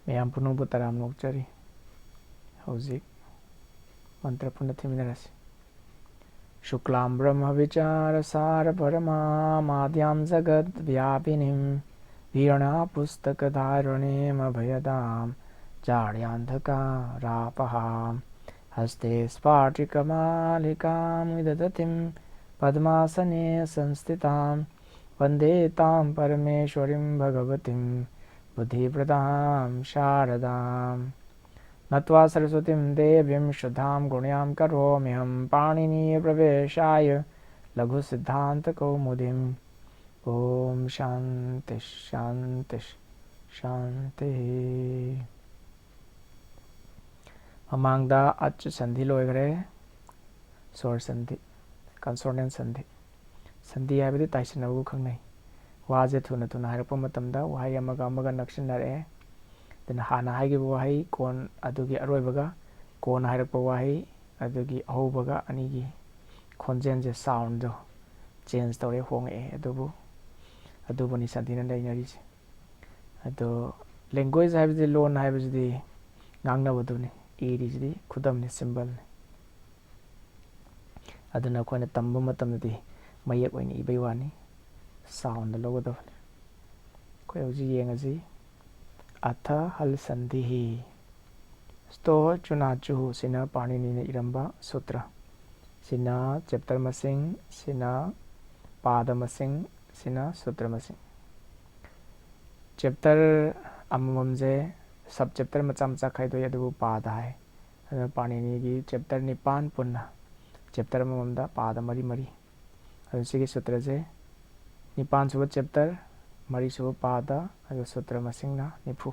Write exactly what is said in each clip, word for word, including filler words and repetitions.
ꯃꯌꯥꯝ ꯄꯨꯝꯅꯃꯛꯄꯨ ꯇꯔꯥꯝꯅ ꯑꯣꯛꯆꯔꯤ꯫ ꯍꯧꯖꯤꯛ ꯃꯟꯇ꯭ꯔ ꯄꯨꯟꯅ ꯊꯤꯃꯤꯟꯅꯔꯁꯤ꯫ ꯁꯨꯛꯂꯥꯝ ꯕ꯭ꯔꯍ꯭ꯃ ꯕꯤꯆꯥꯔ ꯁꯥꯔ ꯄꯔꯃꯥ ꯃꯥꯗ꯭ꯌꯥꯝ ꯖꯒꯠ ꯚ꯭ꯌꯥꯄꯤꯅꯤꯝ ꯚꯤꯔꯥ ꯄꯨꯁ꯭ꯇꯀ ꯙꯥꯔꯤಣꯤꯝ ꯑꯚꯌ ꯗꯥꯝ ꯖꯥꯂ꯭ꯌꯥꯟꯙ ꯀꯥꯔꯥ ꯄꯍꯥꯝ ꯍꯁ꯭ꯇꯦ ꯁ꯭ꯐꯥ ꯇꯤꯀꯥ ꯃꯥ ꯂꯤಕಾ ꯃꯨ ꯗ ꯙ ꯇꯤꯝ ꯄ ꯗ ꯃ ꯁ ꯅ ꯁ ꯟ ꯁ ꯊꯤ ꯇꯥ ꯝ ꯕ ꯟ ꯗꯦ ꯇ ꯝ ꯄ ర ꯃ ꯭ ꯁ ꯔ ꯤ ꯝ ꯚ ꯒ వ ꯇꯤ ꯝ ꯕꯨ ꯙ ꯄ ꯭ ꯔ ꯗ ꯥ ꯝ ꯁꯥ ꯔ ꯗ ꯥ ꯝ ꯅ ꯭ ꯇ꯭ ꯋ ꯥ ꯁ ꯔ ꯁ ꯭ ꯋ ꯇꯤ ꯝ ꯗꯦ ꯕꯤ ꯝ ꯁ ꯨ ꯗ ꯥ ꯝ ꯒꯨ ꯔ ꯌ ꯝ ꯀ ꯔꯣ ꯃꯤ ꯍ ꯝ ꯄ ꯥ ణ ꯤ ꯅ ꯭ ꯌ ꯄ ꯭ ꯔ ꯋ ꯦ ಶ ꯥ ꯌ ꯂꯘꯨ ꯁꯤꯗ꯭ꯙꯥꯟꯇ ꯀꯧ ꯃꯨ ꯗꯤ ꯝ꯫ ꯃꯃꯥꯡꯗ ꯑꯆ ꯁꯟꯙꯤ ꯂꯣꯏꯈ꯭ꯔꯦ꯫ ꯁ꯭ꯋꯔ ꯁꯟꯙꯤ, ꯀꯟꯁꯣꯅꯦꯟ ꯁꯟꯙꯤ꯫ ꯁꯟꯙꯤ ꯍꯥꯏꯕꯗꯤ ꯇꯥꯏꯁꯤꯟꯅꯕꯕꯨ ꯈꯪꯅꯩ꯫ ꯋꯥꯁꯦ ꯊꯨꯅ ꯊꯨꯅ ꯍꯥꯏꯔꯛꯄ ꯃꯇꯝꯗ ꯋꯥꯍꯩ ꯑꯃꯒ ꯑꯃꯒ ꯅꯛꯁꯤꯟꯅꯔꯛꯑꯦ꯫ ꯑꯗꯨꯅ ꯍꯥꯟꯅ ꯍꯥꯏꯈꯤꯕ ꯋꯥꯍꯩ ꯀꯣꯟ ꯑꯗꯨꯒꯤ ꯑꯔꯣꯏꯕꯒ ꯀꯣꯟꯅ ꯍꯥꯏꯔꯛꯄ ꯋꯥꯍꯩ ꯑꯗꯨꯒꯤ ꯑꯍꯧꯕꯒ ꯑꯅꯤꯒꯤ ꯈꯣꯟꯖꯦꯜꯁꯦ, ꯁꯥꯎꯟꯗꯣ ꯆꯦꯟꯖ ꯇꯧꯔꯦ, ꯍꯣꯡꯉꯛꯑꯦ꯫ ꯑꯗꯨꯕꯨ ꯑꯗꯨꯕꯨꯅꯤ ꯁꯟꯙꯤꯅ ꯅꯩꯅꯔꯤꯁꯦ꯫ ꯑꯗꯣ ꯂꯦꯡꯒ꯭ꯋꯦꯖ ꯍꯥꯏꯕꯁꯤꯗꯤ, ꯂꯣꯟ ꯍꯥꯏꯕꯁꯤꯗꯤ ꯉꯥꯡꯅꯕꯗꯨꯅꯤ, ꯏꯔꯤꯁꯤꯗꯤ ꯈꯨꯗꯝꯅꯤ, ꯁꯤꯝꯕꯜꯅꯤ꯫ ꯑꯗꯨꯅ ꯑꯩꯈꯣꯏꯅ ꯇꯝꯕ ꯃꯇꯝꯗꯗꯤ ꯃꯌꯦꯛ ꯑꯣꯏꯅ ꯏꯕꯩ ꯋꯥꯅꯤ, ꯁꯥꯎꯟꯗ ꯂꯧꯒꯗꯕꯅꯤ꯫ ꯑꯩꯈꯣꯏ ꯍꯧꯖꯤꯛ ꯌꯦꯡꯉꯁꯤ꯫ ꯑꯊ ꯍꯜ ꯁꯟꯙꯤꯍꯤ ꯁ꯭ꯇꯣꯍ ꯆꯨꯅꯥꯆꯨꯍꯨ, ꯁꯤꯅ ꯄꯥꯅꯤꯅꯤꯅ ꯏꯔꯝꯕ ꯁꯨꯇ꯭ꯔ꯫ ꯁꯤꯅ ꯆꯦꯞꯇꯔ ꯃꯁꯤꯡ, ꯁꯤꯅ ꯄꯥꯗ ꯃꯁꯤꯡ, ꯁꯤꯅ ꯁꯨꯇ꯭ꯔ ꯃꯁꯤꯡ꯫ ꯆꯦꯞꯇꯔ ꯑꯃꯃꯝꯁꯦ ꯁꯕ ꯆꯦꯞꯇꯔ ꯃꯆꯥ ꯃꯆꯥ ꯈꯥꯏꯗꯣꯛꯏ, ꯑꯗꯨꯕꯨ ꯄꯥꯗ ꯍꯥꯏ꯫ ꯑꯗꯨꯅ ꯄꯥꯅꯤꯅꯤꯒꯤ ꯆꯦꯞꯇꯔ ꯅꯤꯄꯥꯟ ꯄꯨꯟꯅ, ꯆꯦꯞꯇꯔ ꯑꯃꯃꯝꯗ ꯄꯥꯗ ꯃꯔꯤ ꯃꯔꯤ꯫ ꯑꯗꯨ ꯁꯤꯒꯤ ꯁꯨꯇ꯭ꯔꯁꯦ ꯅꯤꯄꯥꯟ ꯁꯨꯕ ꯆꯦꯞꯇꯔ, ꯃꯔꯤ ꯁꯨꯕ ꯄꯥꯗ, ꯑꯗꯨꯒ ꯁꯨꯇ꯭ꯔ ꯃꯁꯤꯡꯅ ꯅꯤꯐꯨ꯫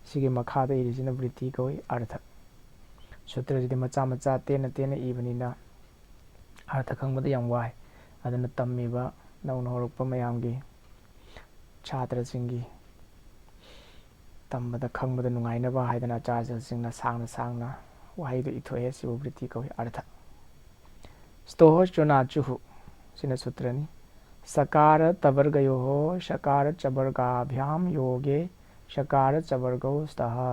ꯁꯤꯒꯤ ꯃꯈꯥꯗ ꯏꯔꯤꯁꯤꯅ ꯕ꯭ꯔꯤꯇꯤ ꯀꯧꯏ, ꯑꯔꯊ꯫ ꯁꯨꯇ꯭ꯔꯁꯤꯗꯤ ꯃꯆꯥ ꯃꯆꯥ ꯇꯦꯟꯅ ꯇꯦꯟꯅ ꯏꯕꯅꯤꯅ ꯑꯔꯊ ꯈꯪꯕꯗ ꯌꯥꯝ ꯋꯥꯏ꯫ ꯑꯗꯨꯅ ꯇꯝꯃꯤꯕ ꯅꯧꯅ ꯍꯧꯔꯛꯄ ꯃꯌꯥꯝꯒꯤ, ꯁꯥꯇ꯭ꯔꯁꯤꯡꯒꯤ ꯇꯝꯕꯗ ꯈꯪꯕꯗ ꯅꯨꯡꯉꯥꯏꯅꯕ ꯍꯥꯏꯗꯅ ꯑꯆꯥꯔꯌꯁꯤꯡꯅ ꯁꯥꯡꯅ ꯁꯥꯡꯅ ꯋꯥꯍꯩꯗꯨ ꯏꯊꯣꯛꯑꯦ꯫ ꯁꯤꯕꯨ ꯕ꯭ꯔꯤꯇꯤ ꯀꯧꯏ, ꯑꯔꯊ꯫ ꯁ꯭ꯇꯣꯍ ꯆꯨꯅꯥꯆꯨꯍꯨ, ꯁꯤꯅ ꯁꯨꯇ꯭ꯔꯅꯤ꯫ ꯁꯀꯥꯔ ꯇꯕꯔꯒꯌꯣꯍꯣ ꯁꯀꯥꯔ ꯆꯕꯔꯒꯥꯚ꯭ꯌꯥꯝ ꯌꯣꯒꯦ ꯁꯀꯥꯔ ꯆꯕꯔꯒꯧ ꯁ꯭ꯇꯍ꯫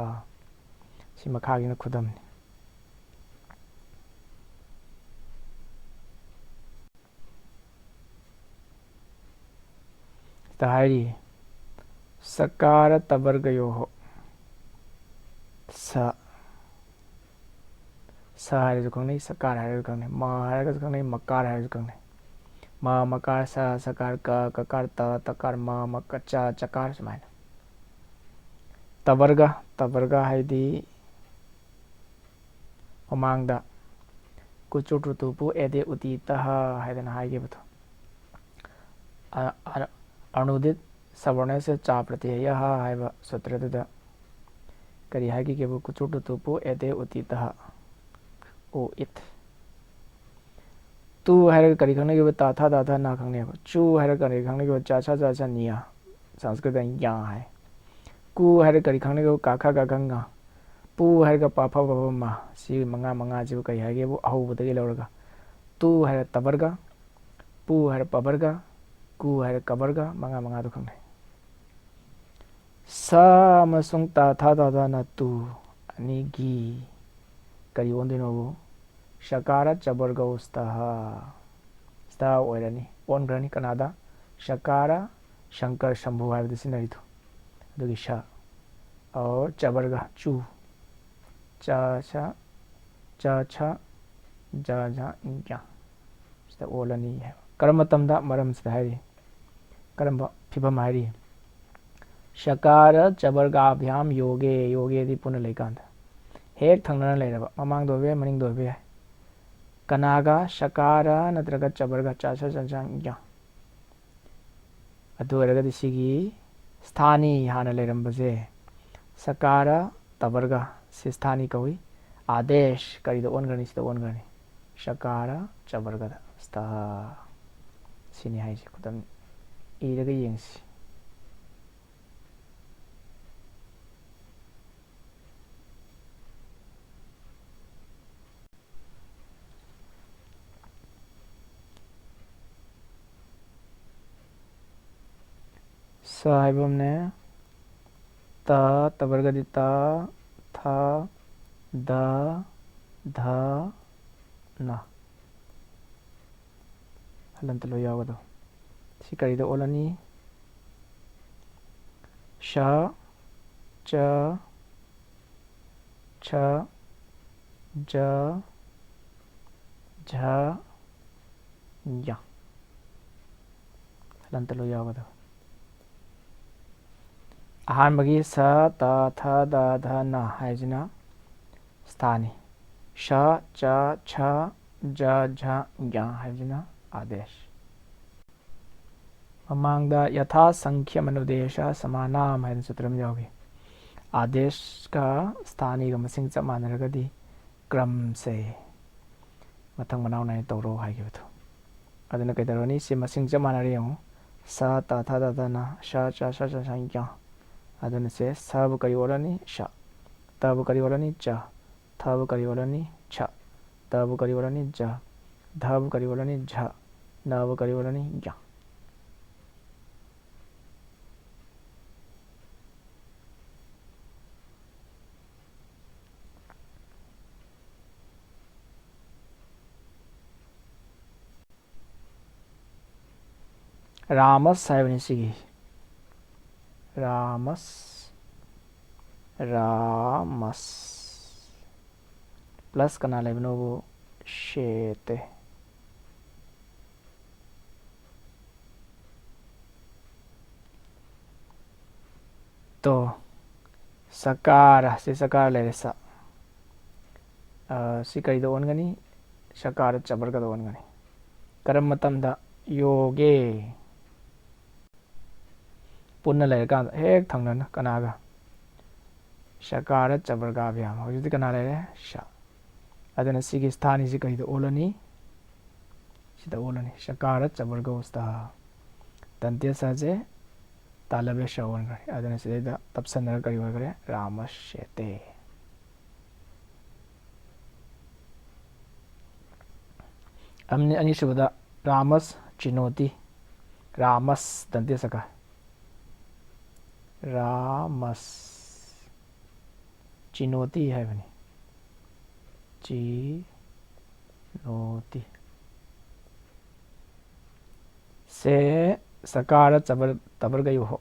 ꯁꯤ ꯃꯈꯥꯒꯤꯅ ꯈꯨꯗꯝꯅꯤ꯫ ꯁꯤꯗ ꯍꯥꯏꯔꯤ, ꯁꯀꯥꯔ ꯇꯕꯔꯒꯌꯣꯍꯣ꯫ ꯁ, ꯁ ꯍꯥꯏꯔꯁꯨ ꯈꯪꯅꯩ, ꯁꯀꯥꯔ ꯍꯥꯏꯔꯁꯨ ꯈꯪꯅꯩ, ꯃ ꯍꯥꯏꯔꯒꯁꯨ ꯈꯪꯅꯩ, ꯃꯀꯥꯔ ꯍꯥꯏꯔꯁꯨ ꯈꯪꯅꯩ꯫ ꯃ, ꯃꯀꯥꯔ, ꯁ, ꯁꯀꯥꯔ, ꯀ, ꯀꯀꯥꯔ, ꯇ, ꯇꯀꯥꯔ, ꯃ, ꯃꯀ, ꯆ, ꯆꯀꯥꯔ, ꯁꯨꯃꯥꯏꯅ꯫ ꯇꯕꯔꯒ, ꯇꯕꯔꯒ ꯍꯥꯏꯗꯤ ꯃꯃꯥꯡꯗ ꯀꯨꯆꯨ ꯇꯨꯇꯨꯄꯨ ꯑꯦꯗꯦ ꯎꯇꯤ ꯇꯍ ꯍꯥꯏꯗꯅ ꯍꯥꯏꯈꯤꯕꯗꯣ꯫ ꯑ-, ꯑ-, ꯑꯅꯨꯗꯤꯠ ꯁꯕꯔꯅꯁ ꯆꯥ ꯄ꯭ꯔꯇꯤꯍꯌ ꯍꯥꯏꯕ ꯁꯨꯇ꯭ꯔꯗꯨꯗ ꯀꯔꯤ ꯍꯥꯏꯈꯤꯒꯦꯕꯨ, ꯀꯨꯆꯨ ꯇꯨꯇꯨꯄꯨ ꯑꯦꯗꯦ ꯎꯇꯤ ꯇꯍ꯫ ꯎ ꯏꯠ꯫ ꯇꯨ ꯍꯥꯏꯔꯒ ꯀꯔꯤ ꯈꯪꯅꯒꯦꯕ? ꯇꯥ ꯊꯥ ꯗꯥ ꯊꯥ ꯅꯥ ꯈꯪꯅꯩꯕ꯫ ꯆꯨ ꯍꯥꯏꯔꯒ ꯀꯔꯤ ꯈꯪꯅꯒꯦꯕ? ꯆꯥ ꯁꯥ ꯖꯥ ꯁꯥ ꯅꯤꯌꯥ꯫ ꯁꯪꯁꯀ꯭ꯔꯤꯠꯇ ꯌꯥ ꯍꯥꯏ꯫ ꯀꯨ ꯍꯥꯏꯔꯒ ꯀꯔꯤ ꯈꯪꯅꯒꯦꯕ? ꯀꯥ ꯈꯥ ꯒꯥ ꯘꯥ ꯉꯥ꯫ ꯄꯨ ꯍꯥꯏꯔꯒ ꯄꯥ ꯐꯥ ꯕꯥ ꯚꯥ ꯃꯥ꯫ ꯁꯤ ꯃꯉꯥ, ꯃꯉꯥꯁꯤꯕꯨ ꯀꯔꯤ ꯍꯥꯏꯒꯦꯕꯨ? ꯑꯍꯧꯕꯗꯒꯤ ꯂꯧꯔꯒ ꯇꯨ ꯍꯥꯏꯔ ꯇꯕꯔꯒ, ꯄꯨ ꯍꯥꯏꯔ ꯄꯕꯔꯒ, ꯀꯨ ꯍꯥꯏꯔ ꯀꯕꯔꯒ, ꯃꯉꯥ ꯃꯉꯥꯗꯣ ꯈꯪꯅꯩ꯫ ꯁ ꯑꯃꯁꯨꯡ ꯇ ꯊꯥ ꯗꯥ ꯗꯥ ꯅ ꯇꯨ ꯑꯅꯤꯒꯤ ꯀꯔꯤ ꯑꯣꯟꯗꯣꯏꯅꯣꯕꯨ? ꯁꯀꯥꯔ ꯆꯕꯔꯒꯧ ꯁ꯭ꯇꯍ꯫ ꯁ꯭ꯇꯍ ꯑꯣꯏꯔꯅꯤ, ꯑꯣꯟꯈ꯭ꯔꯅꯤ꯫ ꯀꯅꯥꯗ? ꯁꯀꯥꯔ, ꯁꯪꯀꯔ, ꯁꯝꯚꯨ ꯍꯥꯏꯕꯗ ꯁꯤꯖꯤꯟꯅꯔꯤꯗꯣ, ꯑꯗꯨꯒꯤ ꯁ꯫ ꯑꯣ, ꯆꯕꯔꯒ, ꯆꯨ꯫ ꯆ, ꯁ, ꯆ, ꯁ, ꯖ, ꯖ, ꯏ, ꯌ꯫ ꯁꯤꯗ ꯑꯣꯜꯂꯅꯤ ꯍꯥꯏꯕ꯫ ꯀꯔꯝꯕ ꯃꯇꯝꯗ? ꯃꯔꯝꯁꯤꯗ ꯍꯥꯏꯔꯤ꯫ ꯀꯔꯝꯕ ꯐꯤꯕꯝ ꯍꯥꯏꯔꯤ? ꯁꯀꯥꯔ ꯆꯕꯔꯒꯥꯚ꯭ꯌꯥꯝ ꯌꯣꯒꯦ, ꯌꯣꯒꯦꯗꯤ ꯄꯨꯟꯅ ꯂꯩꯀꯥꯟꯗ꯫ ꯍꯦꯛ ꯊꯪꯅꯅ ꯂꯩꯔꯕ, ꯃꯃꯥꯡꯗ ꯑꯣꯏꯕ ꯌꯥꯏ, ꯃꯅꯤꯡꯗ ꯑꯣꯏꯕ ꯌꯥꯏ꯫ ꯀꯅꯥꯒ? ꯁꯀꯥꯔ ꯅꯠꯇ꯭ꯔꯒ ꯆꯕꯔꯒ, ꯆ, ꯁ, ꯖ, ꯖ, ꯏ, ꯌ꯫ ꯑꯗꯨ ꯑꯣꯏꯔꯒꯗꯤ ꯁꯤꯒꯤ ꯁ꯭ꯊꯥꯅꯤ ꯍꯥꯟꯅ ꯂꯩꯔꯝꯕꯁꯦ, ꯁꯀꯥꯔ ꯇꯕꯔꯒ, ꯁꯤ ꯁ꯭ꯊꯥꯅꯤ ꯀꯧꯏ꯫ ꯑꯥꯗꯦꯁ ꯀꯔꯤꯗ ꯑꯣꯟꯈ꯭ꯔꯅꯤ? ꯁꯤꯗ ꯑꯣꯟꯈ꯭ꯔꯅꯤ꯫ ꯁꯀꯥꯔ ꯆꯕꯔꯒꯗ꯫ ꯁ꯭ꯇꯍ꯫ ꯁꯤꯅꯤ ꯍꯥꯏꯁꯦ꯫ ꯈꯨꯗꯝ ꯏꯔꯒ ꯌꯦꯡꯁꯤ꯫ ꯁ ꯍꯥꯏꯕ ꯑꯃꯅꯦ, ꯇ, ꯇ ꯕꯔꯒꯗꯤ ꯇ, ꯊ, ꯗ, ꯙ, ꯅ꯫ ꯍꯂꯟꯇ ꯂꯣꯏ ꯌꯥꯎꯒꯗꯧ꯫ ꯁꯤ ꯀꯔꯤꯗ ꯑꯣꯜꯂꯅꯤ? ꯁ, ꯆ, ꯁ, ꯖ, ꯖ, ꯌ꯫ ꯍꯂꯟꯇ ꯂꯣꯏ ꯌꯥꯎꯒꯗꯕ꯫ ꯑꯍꯥꯟꯕꯒꯤ ꯁ, ꯇ, ꯊ, ꯗ, ꯙ, ꯅ ꯍꯥꯏꯁꯤꯅ ꯁ꯭ꯊꯥꯅꯤ꯫ ꯁ, ꯆ, ꯁ, ꯖ, ꯖ, ꯌ ꯍꯥꯏꯕꯁꯤꯅ ꯑꯥꯗꯦꯁ꯫ ꯃꯃꯥꯡꯗ ꯌꯊꯥ ꯁꯪꯈ꯭ꯌ ꯃꯅꯨꯗꯦꯁ ꯁꯃꯥꯅꯥꯝ ꯍꯥꯏꯅ ꯁꯨꯇ꯭ꯔ ꯑꯃ ꯌꯥꯎꯈꯤ꯫ ꯑꯥꯗꯦꯁꯀ ꯁ꯭ꯊꯥꯅꯤꯒ ꯃꯁꯤꯡ ꯆꯞ ꯃꯥꯟꯅꯔꯒꯗꯤ ꯀ꯭ꯔꯝꯁꯦ ꯃꯊꯪ ꯃꯅꯥꯎ ꯅꯥꯏꯅ ꯇꯧꯔꯣ ꯍꯥꯏꯈꯤꯕꯗꯣ꯫ ꯑꯗꯨꯅ ꯀꯩꯗꯧꯔꯅꯤ? ꯁꯤ ꯃꯁꯤꯡ ꯆꯞ ꯃꯥꯟꯅꯔꯦ ꯌꯦꯡꯉꯨ꯫ ꯁ, ꯇ, ꯊ, ꯗ, ꯙ, ꯅ, ꯁ, ꯆ, ꯁ, ꯆ, ꯁ, ꯌ꯫ ꯑꯗꯨꯅ ꯁꯦ ꯁꯕꯨ ꯀꯔꯤ ꯑꯣꯜꯂꯅꯤ? ꯁ꯫ ꯇꯕꯨ ꯀꯔꯤ ꯑꯣꯜꯂꯅꯤ? ꯆ꯫ ꯊꯕꯨ ꯀꯔꯤ ꯑꯣꯜꯂꯅꯤ? ꯁ꯫ ꯗꯕꯨ ꯀꯔꯤ ꯑꯣꯜꯂꯅꯤ? ꯖ꯫ ꯙꯕꯨ ꯀꯔꯤ ꯑꯣꯜꯂꯅꯤ? ꯖ꯫ ꯅꯕꯨ ꯀꯔꯤ ꯑꯣꯜꯂꯅꯤ? ꯌ꯫ ꯔꯥꯃꯁ ꯍꯥꯏꯕꯅꯤ ꯁꯤꯒꯤ꯫ ꯔꯥꯃꯁ꯫ ꯔꯥꯃꯁ꯫ ꯄ꯭ꯂꯁ ꯀꯅꯥ ꯂꯩꯕꯅꯣꯕꯨ? ꯁꯦꯇꯦ꯫ ꯇꯣ, ꯁꯀꯥꯔ, ꯁꯤ ꯁꯀꯥꯔ ꯂꯩꯔꯦ, ꯁ꯫ ꯑ, ꯁꯤ ꯀꯔꯤꯗ ꯑꯣꯟꯒꯅꯤ? ꯁꯀꯥꯔ ꯆꯕꯔꯒꯗ ꯑꯣꯟꯒꯅꯤ꯫ ꯀꯔꯝꯕ ꯃꯇꯝꯗ? ꯌꯣꯒꯦ꯫ ꯄꯨꯟꯅ ꯂꯩꯔꯀꯥꯟꯗ ꯍꯦꯛ ꯊꯪꯅꯅ ꯀꯅꯥꯒ? ꯁꯀꯥꯔ ꯆꯕꯔꯒꯥꯚ꯭ꯌꯥꯝ꯫ ꯍꯧꯖꯤꯛꯇꯤ ꯀꯅꯥ ꯂꯩꯔꯦ? ꯁ꯫ ꯑꯗꯨꯅ ꯁꯤꯒꯤ ꯁ꯭ꯊꯥꯅꯤꯁꯤ ꯀꯔꯤꯗ ꯑꯣꯜꯂꯅꯤ? ꯁꯤꯗ ꯑꯣꯜꯂꯅꯤ꯫ ꯁꯀꯥꯔ ꯆꯕꯔꯒꯧ ꯁ꯭ꯊ꯫ ꯗꯟꯇ꯭ꯌ ꯁꯁꯦ ꯇꯥꯂꯕ꯭ꯌ ꯁ ꯑꯣꯟꯈ꯭ꯔꯦ꯫ ꯑꯗꯨꯅ ꯁꯤꯗꯩꯗ ꯇꯞꯁꯟꯅꯔꯒ ꯀꯔꯤ ꯑꯣꯏꯈ꯭ꯔꯦ? ꯔꯥꯃꯁ꯭ꯌꯇꯦ꯫ ꯑꯅꯤ-, ꯑꯅꯤꯁꯨꯕꯗ ꯔꯥꯃꯁ ꯆꯤꯅꯣꯇꯤ꯫ ꯔꯥꯃꯁ ꯗꯟꯇ꯭ꯌ ꯁꯀ꯫ ꯔꯥꯃꯁ꯫ ꯆꯤꯅꯣꯇꯤ ꯍꯥꯏꯕꯅꯤ꯫ ꯆꯤꯅꯣꯇꯤ꯫ ꯁꯦ ꯁꯀꯥꯔ ꯆꯕꯔ ꯇꯕꯔꯒꯌꯣꯍꯣ꯫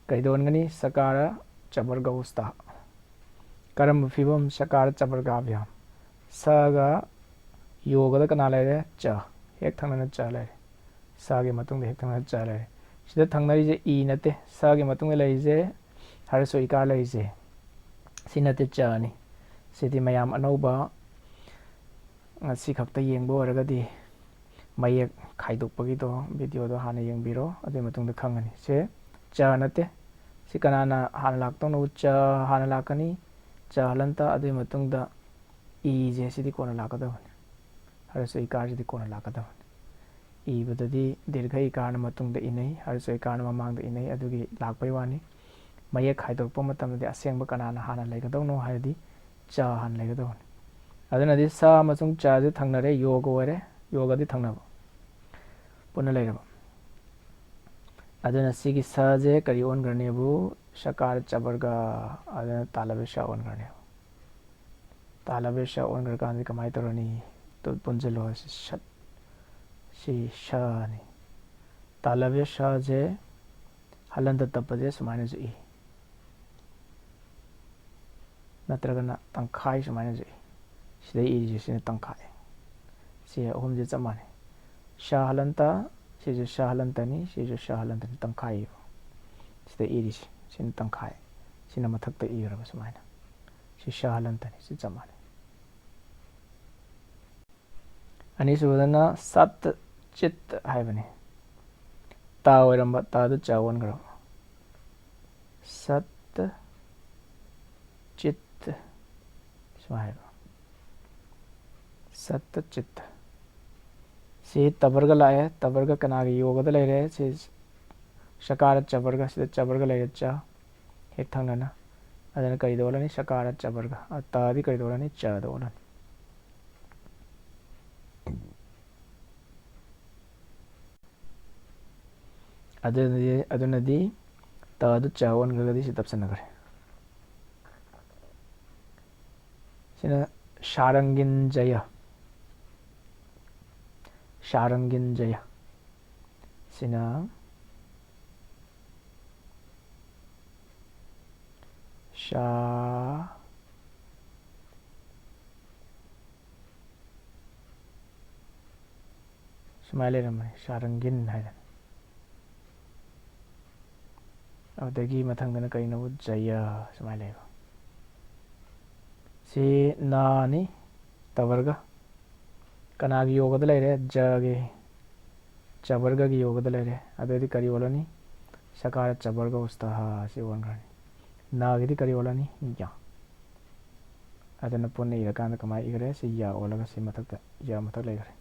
ꯀꯩꯗꯧꯍꯟꯒꯅꯤ? ꯁꯀꯥꯔ ꯆꯕꯔꯒꯧꯁꯇ꯫ ꯀꯔꯝꯕ ꯐꯤꯕꯝ? ꯁꯀꯥꯔ ꯆꯕꯔꯒꯥꯚ꯭ꯌꯥꯝ꯫ ꯁꯒ ꯌꯣꯒꯗ ꯀꯅꯥ ꯂꯩꯔꯦ? ꯆ꯫ ꯍꯦꯛ ꯊꯪꯅꯅ ꯆ ꯂꯩꯔꯦ꯫ ꯁꯒꯤ ꯃꯇꯨꯡꯗ ꯍꯦꯛ ꯊꯪꯅꯅ ꯆ ꯂꯩꯔꯦ꯫ ꯁꯤꯗ ꯊꯪꯅꯔꯤꯁꯦ ꯏ ꯅꯠꯇꯦ, ꯁꯒꯤ ꯃꯇꯨꯡꯗ ꯂꯩꯔꯤꯁꯦ ꯍꯔꯁꯣ ꯏꯀꯥꯔ ꯂꯩꯔꯤꯁꯦ ꯁꯤ ꯅꯠꯇꯦ, ꯆꯅꯤ꯫ ꯁꯤꯗꯤ ꯃꯌꯥꯝ ꯑꯅꯧꯕ ꯉꯁꯤ ꯈꯛꯇ ꯌꯦꯡꯕ ꯑꯣꯏꯔꯒꯗꯤ ꯃꯌꯦꯛ ꯈꯥꯏꯗꯣꯛꯄꯒꯤꯗꯣ videoꯗꯣ ꯍꯥꯟꯅ ꯌꯦꯡꯕꯤꯔꯣ, ꯑꯗꯨꯒꯤ ꯃꯇꯨꯡꯗ ꯈꯪꯒꯅꯤ꯫ ꯁꯦ ꯆ ꯅꯠꯇꯦ꯫ ꯁꯤ ꯀꯅꯥꯅ ꯍꯥꯟꯅ ꯂꯥꯛꯇꯧꯅꯣ? ꯆ ꯍꯥꯟꯅ ꯂꯥꯛꯀꯅꯤ, ꯆ ꯍꯂꯟꯇ, ꯑꯗꯨꯒꯤ ꯃꯇꯨꯡꯗ ꯏꯁꯦ ꯁꯤꯗꯤ ꯀꯣꯟꯅ ꯂꯥꯛꯀꯗꯕꯅꯤ꯫ ꯍꯔꯁꯣ ꯏꯀꯥꯔꯁꯤꯗꯤ ꯀꯣꯟꯅ ꯂꯥꯛꯀꯗꯕꯅꯤ꯫ ꯏꯕꯗꯗꯤ ꯗꯤꯔꯘ ꯏꯀꯥꯔꯅ ꯃꯇꯨꯡꯗ ꯏꯅꯩ, ꯍꯔꯁꯣ ꯏꯀꯥꯔꯅ ꯃꯃꯥꯡꯗ ꯏꯅꯩ, ꯑꯗꯨꯒꯤ ꯂꯥꯛꯄꯩ ꯋꯥꯅꯤ꯫ ꯃꯌꯦꯛ ꯈꯥꯏꯗꯣꯔꯛꯄ ꯃꯇꯝꯗꯗꯤ ꯑꯁꯦꯡꯕ ꯀꯅꯥꯅ ꯍꯥꯟꯅ ꯂꯩꯒꯗꯧꯅꯣ ꯍꯥꯏꯔꯗꯤ ꯆ ꯍꯥꯟꯅ ꯂꯩꯒꯗꯧꯕꯅꯤ꯫ ꯑꯗꯨꯅꯗꯤ ꯁ ꯑꯃꯁꯨꯡ ꯆꯁꯦ ꯊꯪꯅꯔꯦ, ꯌꯣꯒ ꯑꯣꯏꯔꯦ, ꯌꯣꯒꯗꯤ ꯊꯪꯅꯕ ꯄꯨꯟꯅ ꯂꯩꯔꯕ꯫ ꯑꯗꯨꯅ ꯁꯤꯒꯤ ꯁꯁꯦ ꯀꯔꯤ ꯑꯣꯟꯈ꯭ꯔꯅꯦꯕꯨ? ꯁꯀꯥꯔ ꯆꯕꯔꯒ, ꯑꯗꯨꯅ ꯇꯥꯂꯕ ꯁ ꯑꯣꯟꯈ꯭ꯔꯅꯦꯕ꯫ ꯇꯥꯂꯕ ꯁ ꯑꯣꯟꯈ꯭ꯔꯀꯥꯟꯗꯗꯤ ꯀꯃꯥꯏꯅ ꯇꯧꯔꯅꯤ? ꯇꯨ ꯄꯨꯟꯁꯤꯜꯂꯣ, ꯁꯤ ꯁꯠ, ꯁꯤ ꯁꯅꯤ꯫ ꯇꯥꯂꯕ ꯁꯁꯦ ꯍꯜꯂꯟꯗ ꯇꯞꯄꯁꯦ ꯁꯨꯃꯥꯏꯅꯁꯨ ꯏ, ꯅꯠꯇ꯭ꯔꯒꯅ ꯇꯪꯈꯥꯏ ꯁꯨꯃꯥꯏꯅꯁꯨ ꯏ꯫ ꯁꯤꯗ ꯏꯔꯤꯁꯦ ꯁꯤꯅ ꯇꯪꯈꯥꯏ꯫ ꯁꯤ ꯑꯍꯨꯝꯁꯦ ꯆꯞ ꯃꯥꯟꯅꯩ꯫ ꯁ ꯍꯜꯂꯟꯇ, ꯁꯤꯁꯨ ꯁ ꯍꯜꯂꯟꯇꯅꯤ, ꯁꯤꯁꯨ ꯁ ꯍꯜꯂꯟꯇꯅꯤ, ꯇꯪꯈꯥꯏ ꯏꯕ꯫ ꯁꯤꯗ ꯏꯔꯤꯁꯦ ꯁꯤꯅ ꯇꯪꯈꯥꯏ, ꯁꯤꯅ ꯃꯊꯛꯇ ꯏꯈ꯭ꯔꯕ ꯁꯨꯃꯥꯏꯅ꯫ ꯁꯤ ꯁ ꯍꯜꯂꯟꯇꯅꯤ, ꯁꯤ ꯆꯞ ꯃꯥꯟꯅꯩ꯫ ꯑꯅꯤꯁꯨꯕꯗꯅ ꯁꯠ ꯆꯤꯠ ꯍꯥꯏꯕꯅꯤ꯫ ꯇ ꯑꯣꯏꯔꯝꯕ ꯇꯗꯨ ꯆ ꯑꯣꯟꯈ꯭ꯔꯕ꯫ ꯁꯠ ꯆꯤꯠ ꯁꯨꯃꯥꯏꯅ ꯍꯥꯏꯕ꯫ ꯁꯠ ꯆꯤꯠ꯫ ꯁꯤ ꯇꯕꯔꯒ ꯂꯥꯛꯑꯦ꯫ ꯇꯕꯔꯒ ꯀꯅꯥꯒꯤ ꯌꯣꯒꯗ ꯂꯩꯔꯦ? ꯁꯤ ꯁꯀꯥꯔ ꯆꯕꯔꯒ, ꯁꯤꯗ ꯆꯕꯔꯒ ꯂꯩꯔꯦ, ꯆ ꯍꯦꯛ ꯊꯪꯅꯅ꯫ ꯑꯗꯨꯅ ꯀꯔꯤꯗ ꯑꯣꯜꯂꯅꯤ? ꯁꯀꯥꯔ ꯆꯕꯔꯒ꯫ ꯑ, ꯇꯗꯤ ꯀꯔꯤꯗ ꯑꯣꯜꯂꯅꯤ? ꯆꯗ ꯑꯣꯜꯂꯅꯤ꯫ ꯑꯗꯨꯅꯗꯤ, ꯑꯗꯨꯅꯗꯤ ꯇ ꯑꯗꯨ ꯆ ꯑꯣꯟꯈ꯭ꯔꯒꯗꯤ ꯁꯤ ꯇꯞꯁꯤꯟꯅꯈ꯭ꯔꯦ꯫ ꯁꯤꯅ ꯁꯥꯔꯪꯒꯤꯟ ꯖꯌ꯫ ꯁꯥꯔꯪꯒꯤꯟ ꯖꯌ꯫ ꯁꯤꯅ ꯁꯥ ꯁꯨꯃꯥꯏꯅ ꯂꯩꯔꯝꯃꯅꯤ, ꯁꯥꯔꯪꯒꯤꯟ ꯍꯥꯏꯗꯅ꯫ ꯑꯗꯨꯗꯒꯤ ꯃꯊꯪꯗꯅ ꯀꯔꯤꯅꯣ? ꯖꯌ ꯁꯨꯃꯥꯏꯅ ꯂꯩꯕ꯫ ꯁꯤ ꯅꯥꯅꯤ, ꯇꯕꯔꯒ꯫ ꯀꯅꯥꯒꯤ ꯌꯣꯒꯗ ꯂꯩꯔꯦ? ꯖꯒꯤ, ꯆꯕꯔꯒꯒꯤ ꯌꯣꯒꯗ ꯂꯩꯔꯦ꯫ ꯑꯗꯨꯗꯤ ꯀꯔꯤ ꯑꯣꯜꯂꯅꯤ? ꯁꯀꯥꯔ ꯆꯕꯔꯒ ꯎꯁꯇꯍ ꯑꯁꯤ ꯑꯣꯟꯈ꯭ꯔꯅꯤ꯫ ꯅꯒꯤꯗꯤ ꯀꯔꯤ ꯑꯣꯜꯂꯅꯤ? ꯌ꯫ ꯑꯗꯨꯅ ꯄꯨꯟꯅ ꯏꯔꯀꯥꯟꯗ ꯀꯃꯥꯏꯅ ꯏꯈ꯭ꯔꯦ? ꯁꯤ ꯌ ꯑꯣꯜꯂꯒ ꯁꯤ ꯃꯊꯛꯇ, ꯌ ꯃꯊꯛ ꯂꯩꯈ꯭ꯔꯦ꯫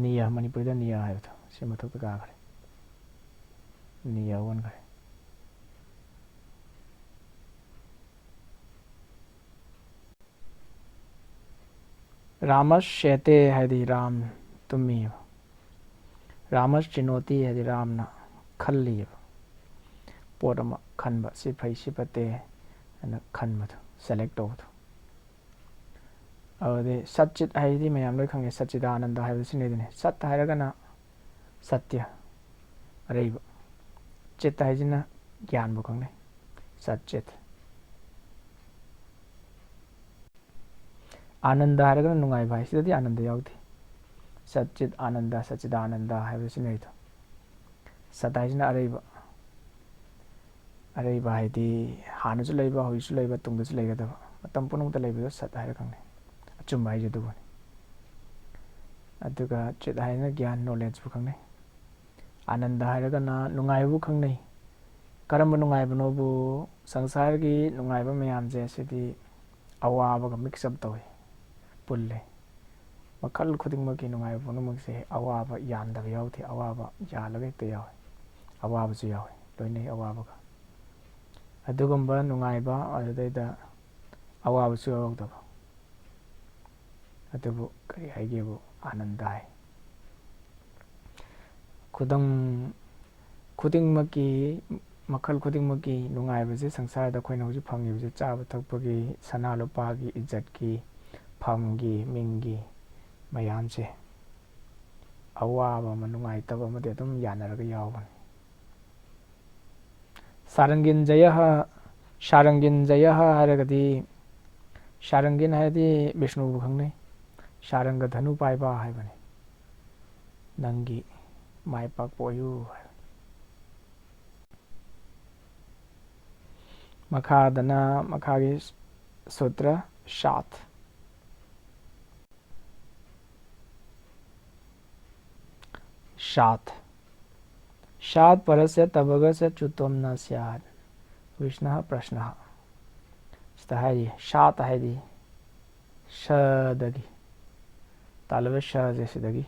ꯅꯤꯌ, ꯃꯅꯤꯄꯨꯔꯤꯗ ꯅꯤꯌ ꯍꯥꯏꯕꯗꯣ, ꯁꯤ ꯃꯊꯛꯇ ꯀꯥꯈ꯭ꯔꯦ꯫ ꯅꯤꯌ ꯑꯣꯟꯈ꯭ꯔꯦ꯫ ꯔꯥꯃꯁ ꯁꯦꯇꯦ ꯍꯥꯏꯗꯤ ꯔꯥꯝ ꯇꯨꯝꯃꯤꯕ꯫ ꯔꯥꯃꯁ ꯆꯤꯅꯣꯇꯤ ꯍꯥꯏꯗꯤ ꯔꯥꯝꯅ ꯈꯜꯂꯤꯕ꯫ ꯄꯣꯠ ꯑꯃ ꯈꯟꯕ, ꯁꯤ ꯐꯩ, ꯁꯤ ꯐꯠꯇꯦ ꯍꯥꯏꯅ ꯈꯟꯕꯗꯣ, ꯁꯦꯂꯦꯛ ꯇꯧꯕꯗꯣ꯫ ꯑꯗꯨꯗꯤ ꯁꯠꯆꯤꯠ ꯍꯥꯏꯗꯤ ꯃꯌꯥꯝ ꯂꯣꯏ ꯈꯪꯉꯦ, ꯁꯠꯆꯤꯗꯥꯅꯟꯗ ꯍꯥꯏꯕꯗꯨ ꯁꯤꯅꯤꯗꯅꯤ꯫ ꯁꯠ ꯍꯥꯏꯔꯒꯅ ꯁꯠꯇ꯭ꯌ, ꯑꯔꯩꯕ꯫ ꯆꯤꯠ ꯍꯥꯏꯁꯤꯅ ꯒ꯭ꯌꯥꯟꯕꯨ ꯈꯪꯅꯩ꯫ ꯁꯠꯆꯤꯠ꯫ ꯑꯥꯅꯟꯗ ꯍꯥꯏꯔꯒꯅ ꯅꯨꯡꯉꯥꯏꯕ ꯍꯥꯏ, ꯁꯤꯗꯗꯤ ꯑꯥꯅꯟꯗ ꯌꯥꯎꯗꯦ꯫ ꯁꯠꯆꯤꯠ ꯑꯥꯅꯟꯗ, ꯁꯠꯆꯤꯗꯥꯅꯟꯗ ꯍꯥꯏꯕ ꯁꯤꯅꯔꯤꯗꯣ꯫ ꯁꯠ ꯍꯥꯏꯁꯤꯅ ꯑꯔꯩꯕ꯫ ꯑꯔꯩꯕ ꯍꯥꯏꯗꯤ ꯍꯥꯟꯅꯁꯨ ꯂꯩꯕ, ꯍꯧꯖꯤꯛꯁꯨ ꯂꯩꯕ, ꯇꯨꯡꯗꯁꯨ ꯂꯩꯒꯗꯕ, ꯃꯇꯝ ꯄꯨꯝꯅꯃꯛꯇ ꯂꯩꯕꯗꯣ ꯁꯠ ꯍꯥꯏꯔ ꯈꯪꯅꯩ꯫ ꯑꯆꯨꯝꯕ ꯍꯥꯏꯁꯦ ꯑꯗꯨꯕꯨꯅꯤ꯫ ꯑꯗꯨꯒ ꯆꯤꯠ ꯍꯥꯏꯁꯤꯅ ꯒ꯭ꯌꯥꯟ, ꯅꯣꯂꯦꯖꯄꯨ ꯈꯪꯅꯩ꯫ ꯑꯥꯅꯟꯗ ꯍꯥꯏꯔꯒꯅ ꯅꯨꯡꯉꯥꯏꯕꯕꯨ ꯈꯪꯅꯩ꯫ ꯀꯔꯝꯕ ꯅꯨꯡꯉꯥꯏꯕꯅꯣꯕꯨ? ꯁꯪꯁꯥꯔꯒꯤ ꯅꯨꯡꯉꯥꯏꯕ ꯃꯌꯥꯝꯁꯦ ꯁꯤꯗꯤ ꯑꯋꯥꯕꯒ ꯃꯤꯛꯁ ꯑꯞ ꯇꯧꯏ, ꯄꯨꯜꯂꯦ꯫ ꯃꯈꯜ ꯈꯨꯗꯤꯡꯃꯛꯀꯤ ꯅꯨꯡꯉꯥꯏꯕ ꯄꯨꯝꯅꯃꯛꯁꯦ ꯑꯋꯥꯕ ꯌꯥꯟꯗꯕ ꯌꯥꯎꯗꯦ, ꯑꯋꯥꯕ ꯌꯥꯜꯂꯒ ꯍꯦꯛꯇ ꯌꯥꯎꯏ꯫ ꯑꯋꯥꯕꯁꯨ ꯌꯥꯎꯏ, ꯂꯣꯏꯅꯩ ꯑꯋꯥꯕꯒ꯫ ꯑꯗꯨꯒꯨꯝꯕ ꯅꯨꯡꯉꯥꯏꯕ ꯑꯗꯨꯗꯩꯗ ꯑꯋꯥꯕꯁꯨ ꯌꯥꯎꯗꯕ꯫ ꯑꯗꯨꯕꯨ ꯀꯔꯤ ꯍꯥꯏꯒꯦꯕꯨ? ꯑꯥꯅꯟꯗ ꯍꯥꯏ꯫ ꯈꯨꯗꯝ ꯈꯨꯗꯤꯡꯃꯛꯀꯤ, ꯃꯈꯜ ꯈꯨꯗꯤꯡꯃꯛꯀꯤ ꯅꯨꯡꯉꯥꯏꯕꯁꯦ, ꯁꯪꯁꯥꯔꯗ ꯑꯩꯈꯣꯏꯅ ꯍꯧꯖꯤꯛ ꯐꯪꯉꯤꯕꯁꯦ, ꯆꯥꯕ ꯊꯛꯄꯒꯤ, ꯁꯅꯥ ꯂꯨꯄꯥꯒꯤ, ꯏꯖꯠꯀꯤ, ꯐꯝꯒꯤ, ꯃꯤꯡꯒꯤ, ꯃꯌꯥꯝꯁꯦ, ꯑꯋꯥꯕ ꯑꯃ, ꯅꯨꯡꯉꯥꯏꯇꯕ ꯑꯃꯗꯤ ꯑꯗꯨꯝ ꯌꯥꯅꯔꯒ ꯌꯥꯎꯕꯅꯤ꯫ ꯁꯥꯔꯪꯒꯤꯟ ꯖꯌ, ꯁꯥꯔꯪꯒꯤꯟ ꯖꯌ ꯍꯥꯏꯔꯒꯗꯤ, ꯁꯥꯔꯪꯒꯤꯟ ꯍꯥꯏꯔꯗꯤ ꯕꯤꯁꯅꯨꯕꯨ ꯈꯪꯅꯩ꯫ ꯁꯥꯔꯪꯒ ꯙꯅꯨ ꯄꯥꯏꯕ ꯍꯥꯏꯕꯅꯤ꯫ ꯅꯪꯒꯤ ꯃꯥꯏ ꯄꯥꯛꯄ ꯑꯣꯏꯌꯨ ꯍꯥꯏꯕꯅꯤ꯫ ꯃꯈꯥꯗꯅ ꯃꯈꯥꯒꯤ ꯁꯨꯇ꯭ꯔ ꯁꯥꯠ꯫ ꯁꯥꯠ꯫ ꯁꯥꯠ ꯄꯔꯁ꯭ꯌ ꯇꯕꯒꯁ ꯆꯨꯇ꯭ꯋꯝ ꯅ ꯁ꯭ꯌꯥꯠ꯫ ꯋꯤꯁ꯭ꯅ ꯄ꯭ꯔꯁ꯭ꯅ꯫ ꯁꯤꯗ ꯍꯥꯏꯔꯤ, ꯁꯥꯠ ꯍꯥꯏꯗꯤ ꯁꯗꯒꯤ, ꯇꯥꯂꯕ ꯁꯁꯦ ꯁꯤꯗꯒꯤ꯫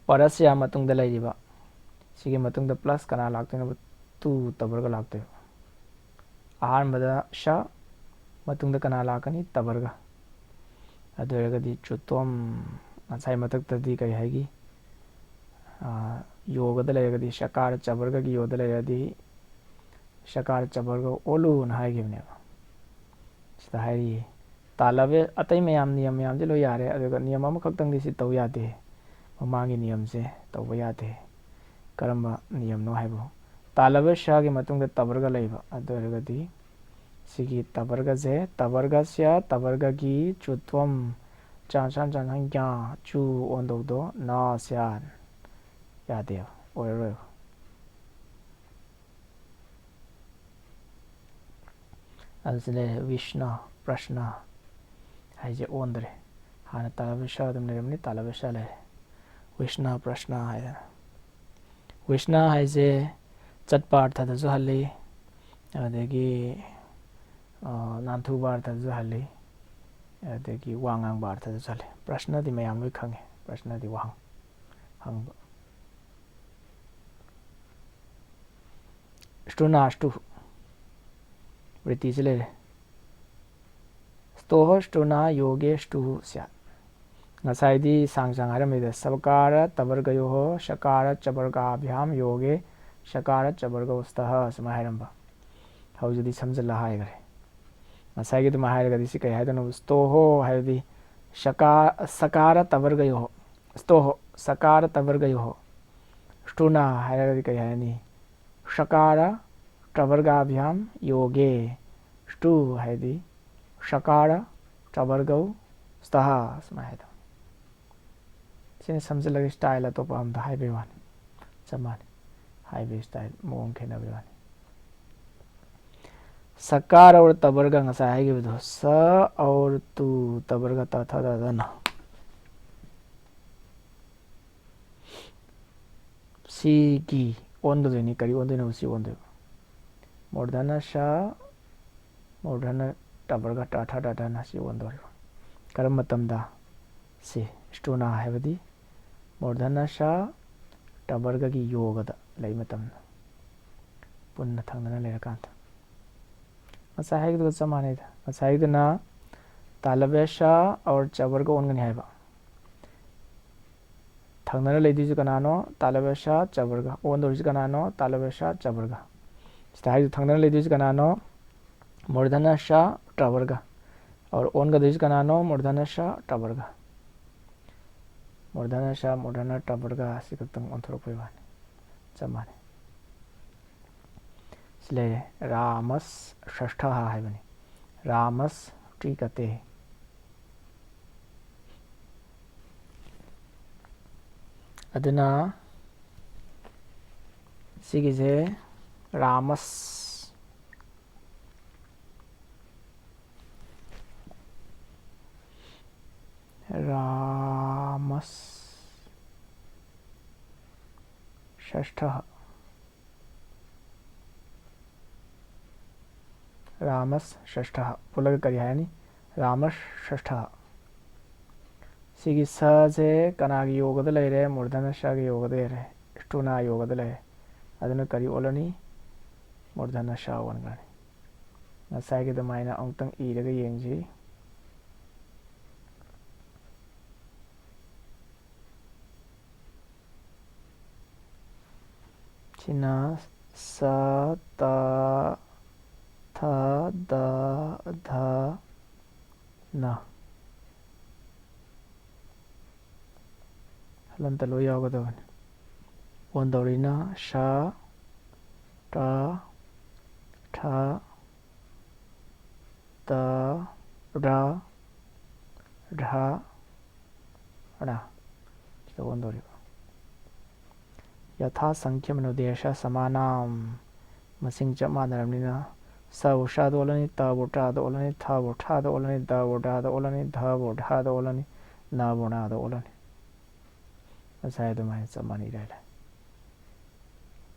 ꯄꯔꯁ꯭ꯌ ꯃꯇꯨꯡꯗ ꯂꯩꯔꯤꯕ, ꯁꯤꯒꯤ ꯃꯇꯨꯡꯗ ꯄ꯭ꯂꯁ ꯀꯅꯥ ꯂꯥꯛꯇꯣꯏꯅꯣ? ꯇꯨ ꯇꯕꯔꯒ ꯂꯥꯛꯇꯣꯏꯕ꯫ ꯑꯍꯥꯟꯕꯗ ꯁ, ꯃꯇꯨꯡꯗ ꯀꯅꯥ ꯂꯥꯛꯀꯅꯤ? ꯇꯕꯔꯒ꯫ ꯑꯗꯨ ꯑꯣꯏꯔꯒꯗꯤ ꯆꯨꯇ꯭ꯋꯝ, ꯉꯁꯥꯏ ꯃꯊꯛꯇꯗꯤ ꯀꯔꯤ ꯍꯥꯏꯈꯤ? ꯑꯥ, ꯌꯣꯒꯗ ꯂꯩꯔꯒꯗꯤ, ꯁꯀꯥꯔ ꯆꯕꯔꯒꯒꯤ ꯌꯣꯗ ꯂꯩꯔꯗꯤ, ꯁꯀꯥꯔ ꯆꯕꯔꯒ ꯑꯣꯜꯂꯨꯅ ꯍꯥꯏꯈꯤꯕꯅꯦꯕ꯫ ꯁꯤꯗ ꯍꯥꯏꯔꯤꯌꯦ, ꯇꯥꯂꯕ, ꯑꯇꯩ ꯃꯌꯥꯝ, ꯅꯤꯌꯝ ꯃꯌꯥꯝꯁꯦ ꯂꯣꯏ ꯌꯥꯔꯦ, ꯑꯗꯨꯒ ꯅꯤꯌꯝ ꯑꯃꯈꯛꯇꯪꯗꯤ ꯁꯤ ꯇꯧ ꯌꯥꯗꯦ, ꯃꯃꯥꯡꯒꯤ ꯅꯤꯌꯝꯁꯦ ꯇꯧꯕ ꯌꯥꯗꯦ꯫ ꯀꯔꯝꯕ ꯅꯤꯌꯝꯅꯣ ꯍꯥꯏꯕꯨ, ꯇꯥꯂꯕ ꯁꯒꯤ ꯃꯇꯨꯡꯗ ꯇꯕꯔꯒ ꯂꯩꯕ, ꯑꯗꯨ ꯑꯣꯏꯔꯒꯗꯤ ꯁꯤꯒꯤ ꯇꯕꯔꯒꯁꯦ, ꯇꯕꯔꯒꯁ꯭ꯌ, ꯇꯕꯔꯒꯒꯤ ꯆꯨꯇ꯭ꯋꯝ, ꯆꯥꯟ ꯁꯥꯟ ꯆꯥꯟ ꯁꯥꯟ ꯒ꯭ꯌꯥ, ꯆꯨ ꯑꯣꯟꯗꯧꯗꯣ ꯅ ꯁ꯭ꯌꯥꯟ꯫ ꯌꯥꯗꯦꯕ, ꯑꯣꯏꯔꯔꯣꯏꯕ꯫ ꯑꯗꯨꯁꯨ ꯂꯩꯔꯦ, ꯋꯤꯁ꯭ꯅ ꯄ꯭ꯔꯁ꯭ꯅ ꯍꯥꯏꯁꯦ ꯑꯣꯟꯗ꯭ꯔꯦ꯫ ꯍꯥꯟꯅ ꯇꯥꯂꯕ ꯁ ꯑꯗꯨꯝ ꯂꯩꯔꯝꯕꯅꯤ, ꯇꯥꯂꯕ ꯁ ꯂꯩꯔꯦ꯫ ꯋꯤꯁ꯭ꯅ ꯄ꯭ꯔꯁ꯭ꯅ ꯍꯥꯏꯗꯅ꯫ ꯋꯤꯁ꯭ꯅ ꯍꯥꯏꯁꯦ ꯆꯠꯄ ꯑꯔꯊꯗꯁꯨ ꯍꯜꯂꯤ, ꯑꯗꯒꯤ, ꯑ, ꯅꯥꯟꯊꯨꯕ ꯑꯔꯊꯗꯁꯨ ꯍꯜꯂꯤ, ꯑꯗꯒꯤ ꯋꯥ ꯉꯥꯡꯕ ꯑꯔꯊꯗꯁꯨ ꯍꯜꯂꯤ꯫ ꯄ꯭ꯔꯁ꯭ꯅꯗꯤ ꯃꯌꯥꯝ ꯂꯣꯏ ꯈꯪꯉꯦ, ꯄ꯭ꯔꯁ꯭ꯅꯗꯤ ꯋꯥꯍꯪ ꯍꯪꯕ꯫ ꯁ꯭ꯇꯨꯅꯥꯁ꯭ꯇꯨ꯫ ꯔꯤꯇꯤꯁꯤ ꯂꯩꯔꯦ꯫ ꯁ꯭ꯇꯣꯍ ꯁ꯭ꯇꯨꯅꯥ ꯌꯣꯒꯦ ꯁ꯭ꯇꯨ ꯁ꯭ꯌꯥꯠ꯫ ꯉꯁꯥꯏꯗꯤ ꯁꯥꯡ ꯁꯥꯡ ꯍꯥꯏꯔꯝꯃꯤꯗ, ꯁꯕꯀꯥꯔ ꯇꯕꯔꯒꯌꯣꯍꯣ ꯁꯀꯥꯔ ꯆꯕꯔꯒꯥꯚ꯭ꯌꯥꯝ ꯌꯣꯒꯦ ꯁꯀꯥꯔ ꯆꯕꯔꯒꯧ ꯁ꯭ꯇꯍ ꯁꯨꯃꯥꯏꯅ ꯍꯥꯏꯔꯝꯕ꯫ ꯍꯧꯖꯤꯛꯇꯤ ꯁꯝꯖꯤꯜꯂ ꯍꯥꯏꯈ꯭ꯔꯦ꯫ ꯉꯁꯥꯏꯒꯤ ꯑꯗꯨꯃꯥꯏꯅ ꯍꯥꯏꯔꯒꯗꯤ ꯁꯤ ꯀꯩ ꯍꯥꯏꯗꯣꯏꯅꯣ? ꯁ꯭ꯇꯣꯍꯣ ꯍꯥꯏꯔꯗꯤ ꯁꯀꯥ-, ꯁꯀꯥꯔ ꯇꯕꯔꯒꯌꯣꯍꯣ꯫ ꯁ꯭ꯇꯣꯍꯣ ꯁꯀꯥꯔ ꯇꯕꯔꯒꯌꯣꯍꯣ꯫ ꯁ꯭ꯇꯨꯅ ꯍꯥꯏꯔꯒꯗꯤ ꯀꯩ ꯍꯥꯏꯔꯅꯤ? ꯁꯀꯥꯔ ꯇꯕꯔꯒꯥꯚ꯭ꯌꯥꯝ ꯌꯣꯒꯦ꯫ ꯁ꯭ꯇꯨ ꯍꯥꯏꯗꯤ ꯁꯀꯥꯔ ꯇꯕꯔꯒꯧ ꯁ꯭ꯇꯍ ꯁꯨꯃꯥꯏꯅ ꯍꯥꯏꯗꯣ꯫ ꯁꯤꯅ ꯁꯝꯖꯤꯜꯂꯒ style ꯑꯇꯣꯞꯄ ꯑꯝꯗ ꯍꯥꯏꯕꯩ ꯋꯥꯅꯤ꯫ ꯆꯞ ꯃꯥꯟꯅꯩ꯫ ꯍꯥꯏꯕꯒꯤ style ꯃꯑꯣꯡ ꯈꯦꯠꯅꯕꯩ ꯋꯥꯅꯤ꯫ ꯁꯀꯥꯔ ꯑꯣꯔ ꯇꯕꯔꯒ ꯉꯁꯥꯏ ꯍꯥꯏꯈꯤꯕꯗꯣ, ꯁ ꯑꯣꯔ ꯇꯨ ꯇꯕꯔꯒ ꯇ ꯊ ꯗ ꯗ ꯅ꯫ ꯁꯤꯒꯤ ꯑꯣꯟꯒꯗꯣꯏꯅꯤ꯫ ꯀꯔꯤ ꯑꯣꯟꯗꯣꯏꯅꯣ? ꯁꯤ ꯑꯣꯟꯗꯣꯏꯕ꯫ ꯃꯨꯔꯙꯅ ꯁ, ꯃꯨꯔꯙꯅ ꯇꯕꯔꯒ ꯇ ꯊ ꯗ ꯗ ꯅ ꯁꯤ ꯑꯣꯟꯗꯣꯔꯤꯕ꯫ ꯀꯔꯝꯕ ꯃꯇꯝꯗ? ꯁꯤ ꯁ꯭ꯇꯨꯅ ꯍꯥꯏꯕꯗꯤ ꯃꯨꯔꯙꯅ ꯁ ꯇꯕꯔꯒꯒꯤ ꯌꯣꯒꯗ ꯂꯩ ꯃꯇꯝꯗ, ꯄꯨꯟꯅ ꯊꯪꯅꯅ ꯂꯩꯔꯀꯥꯟꯗ꯫ ꯉꯁꯥꯏ ꯍꯥꯏꯒꯤꯗꯨꯒ ꯆꯞ ꯃꯥꯟꯅꯩꯗ꯫ ꯉꯁꯥꯏꯒꯤꯗꯨꯅ ꯇꯥꯂꯕ꯭ꯌ ꯁ ꯑꯣꯔ ꯆꯕꯔꯒ ꯑꯣꯟꯒꯅꯤ ꯍꯥꯏꯕ꯫ ꯊꯪꯅꯅ ꯂꯩꯗꯣꯏꯁꯤ ꯀꯅꯥꯅꯣ? ꯇꯥꯂꯕ꯭ꯌ ꯁ ꯆꯕꯔꯒ꯫ ꯑꯣꯟꯗꯧꯔꯤꯁꯤ ꯀꯅꯥꯅꯣ? ꯇꯥꯂꯕ꯭ꯌ ꯁ ꯆꯕꯔꯒ꯫ ꯁꯤꯗ ꯍꯥꯏꯔꯤꯁꯤ ꯊꯪꯅꯅ ꯂꯩꯗꯣꯏꯁꯤ ꯀꯅꯥꯅꯣ? ꯃꯨꯔꯙꯅ ꯁ ꯇꯕꯔꯒ꯫ ꯑꯣꯔ ꯑꯣꯟꯒꯗꯣꯏꯁꯤ ꯀꯅꯥꯅꯣ? ꯃꯨꯔꯙꯅ ꯁ ꯇꯕꯔꯒ꯫ ꯃꯨꯔꯙꯅ ꯁ ꯃꯨꯔꯙꯅ ꯇꯕꯔꯒ ꯑꯁꯤ ꯈꯛꯇꯪ ꯑꯣꯟꯊꯣꯔꯛꯄꯩ ꯋꯥꯅꯤ꯫ ꯆꯞ ꯃꯥꯟꯅꯩ꯫ ꯁꯤ ꯂꯩꯔꯦ, ꯔꯥꯃꯁ ꯁ꯭ꯔꯁ꯭ꯊ ꯍꯥꯏꯕꯅꯤ꯫ ꯔꯥꯃꯁ ꯇ꯭ꯔꯤꯀꯇꯦ꯫ ꯑꯗꯨꯅ ꯁꯤꯒꯤꯁꯦ ꯔꯥꯃꯁ, ꯔꯥꯃꯁ ꯁ꯭ꯔꯁ꯭ꯊ꯫ ꯔꯥꯃꯁ ꯁ꯭ꯔꯁ꯭ꯊ꯫ ꯄꯨꯜꯂꯒ ꯀꯔꯤ ꯍꯥꯏꯔꯅꯤ? ꯔꯥꯃꯁ ꯁ꯭ꯔꯁ꯭ꯊ꯫ ꯁꯤꯒꯤ ꯁꯁꯦ ꯀꯅꯥꯒꯤ ꯌꯣꯒꯗ ꯂꯩꯔꯦ? ꯃꯨꯔꯙꯅ ꯁꯒꯤ ꯌꯣꯒꯗ ꯂꯩꯔꯦ, ꯁ꯭ꯇꯨꯅ ꯌꯣꯒꯗ ꯂꯩꯔꯦ꯫ ꯑꯗꯨꯅ ꯀꯔꯤ ꯑꯣꯜꯂꯅꯤ? ꯃꯨꯔꯙꯅ ꯁ ꯑꯣꯟꯈ꯭ꯔꯅꯤ꯫ ꯉꯁꯥꯏꯒꯤ ꯑꯗꯨꯃꯥꯏꯅ ꯑꯃꯨꯛꯇꯪ ꯏꯔꯒ ꯌꯦꯡꯁꯤ꯫ ꯁꯤꯅ ꯁ, ꯇ, ꯊ, ꯗ, ꯙ, ꯅ꯫ ꯍꯂꯟꯇ ꯂꯣꯏ ꯌꯥꯎꯒꯗꯕꯅꯤ꯫ ꯑꯣꯟꯗꯧꯔꯤꯅ ꯁ, ꯇ, ꯊ, ꯇ, ꯔ, ꯙ, ꯔ꯫ ꯁꯤꯗ ꯑꯣꯟꯗꯧꯔꯤꯕ꯫ ꯌꯊꯥ ꯁꯪꯈ꯭ꯌꯃꯅꯨꯗꯦꯁ ꯁꯃꯥꯅꯥꯝ꯫ ꯃꯁꯤꯡ ꯆꯞ ꯃꯥꯟꯅꯔꯕꯅꯤꯅ ꯁꯕꯨ ꯁꯥꯗ ꯑꯣꯜꯂꯅꯤ, ꯇꯕꯨ ꯇꯥꯗ ꯑꯣꯜꯂꯅꯤ, ꯊꯕꯨ ꯊꯥꯗ ꯑꯣꯜꯂꯅꯤ, ꯗꯕꯨ ꯙꯥꯗ ꯑꯣꯜꯂꯅꯤ, ꯙꯕꯨ ꯙꯥꯗ ꯑꯣꯜꯂꯅꯤ, ꯅꯕꯨ ꯅꯥꯗ ꯑꯣꯜꯂꯅꯤ꯫ ꯉꯁꯥꯏ ꯑꯗꯨꯃꯥꯏꯅ ꯆꯞ ꯃꯥꯟꯅ ꯏꯔꯥꯏ ꯂꯥꯏ꯫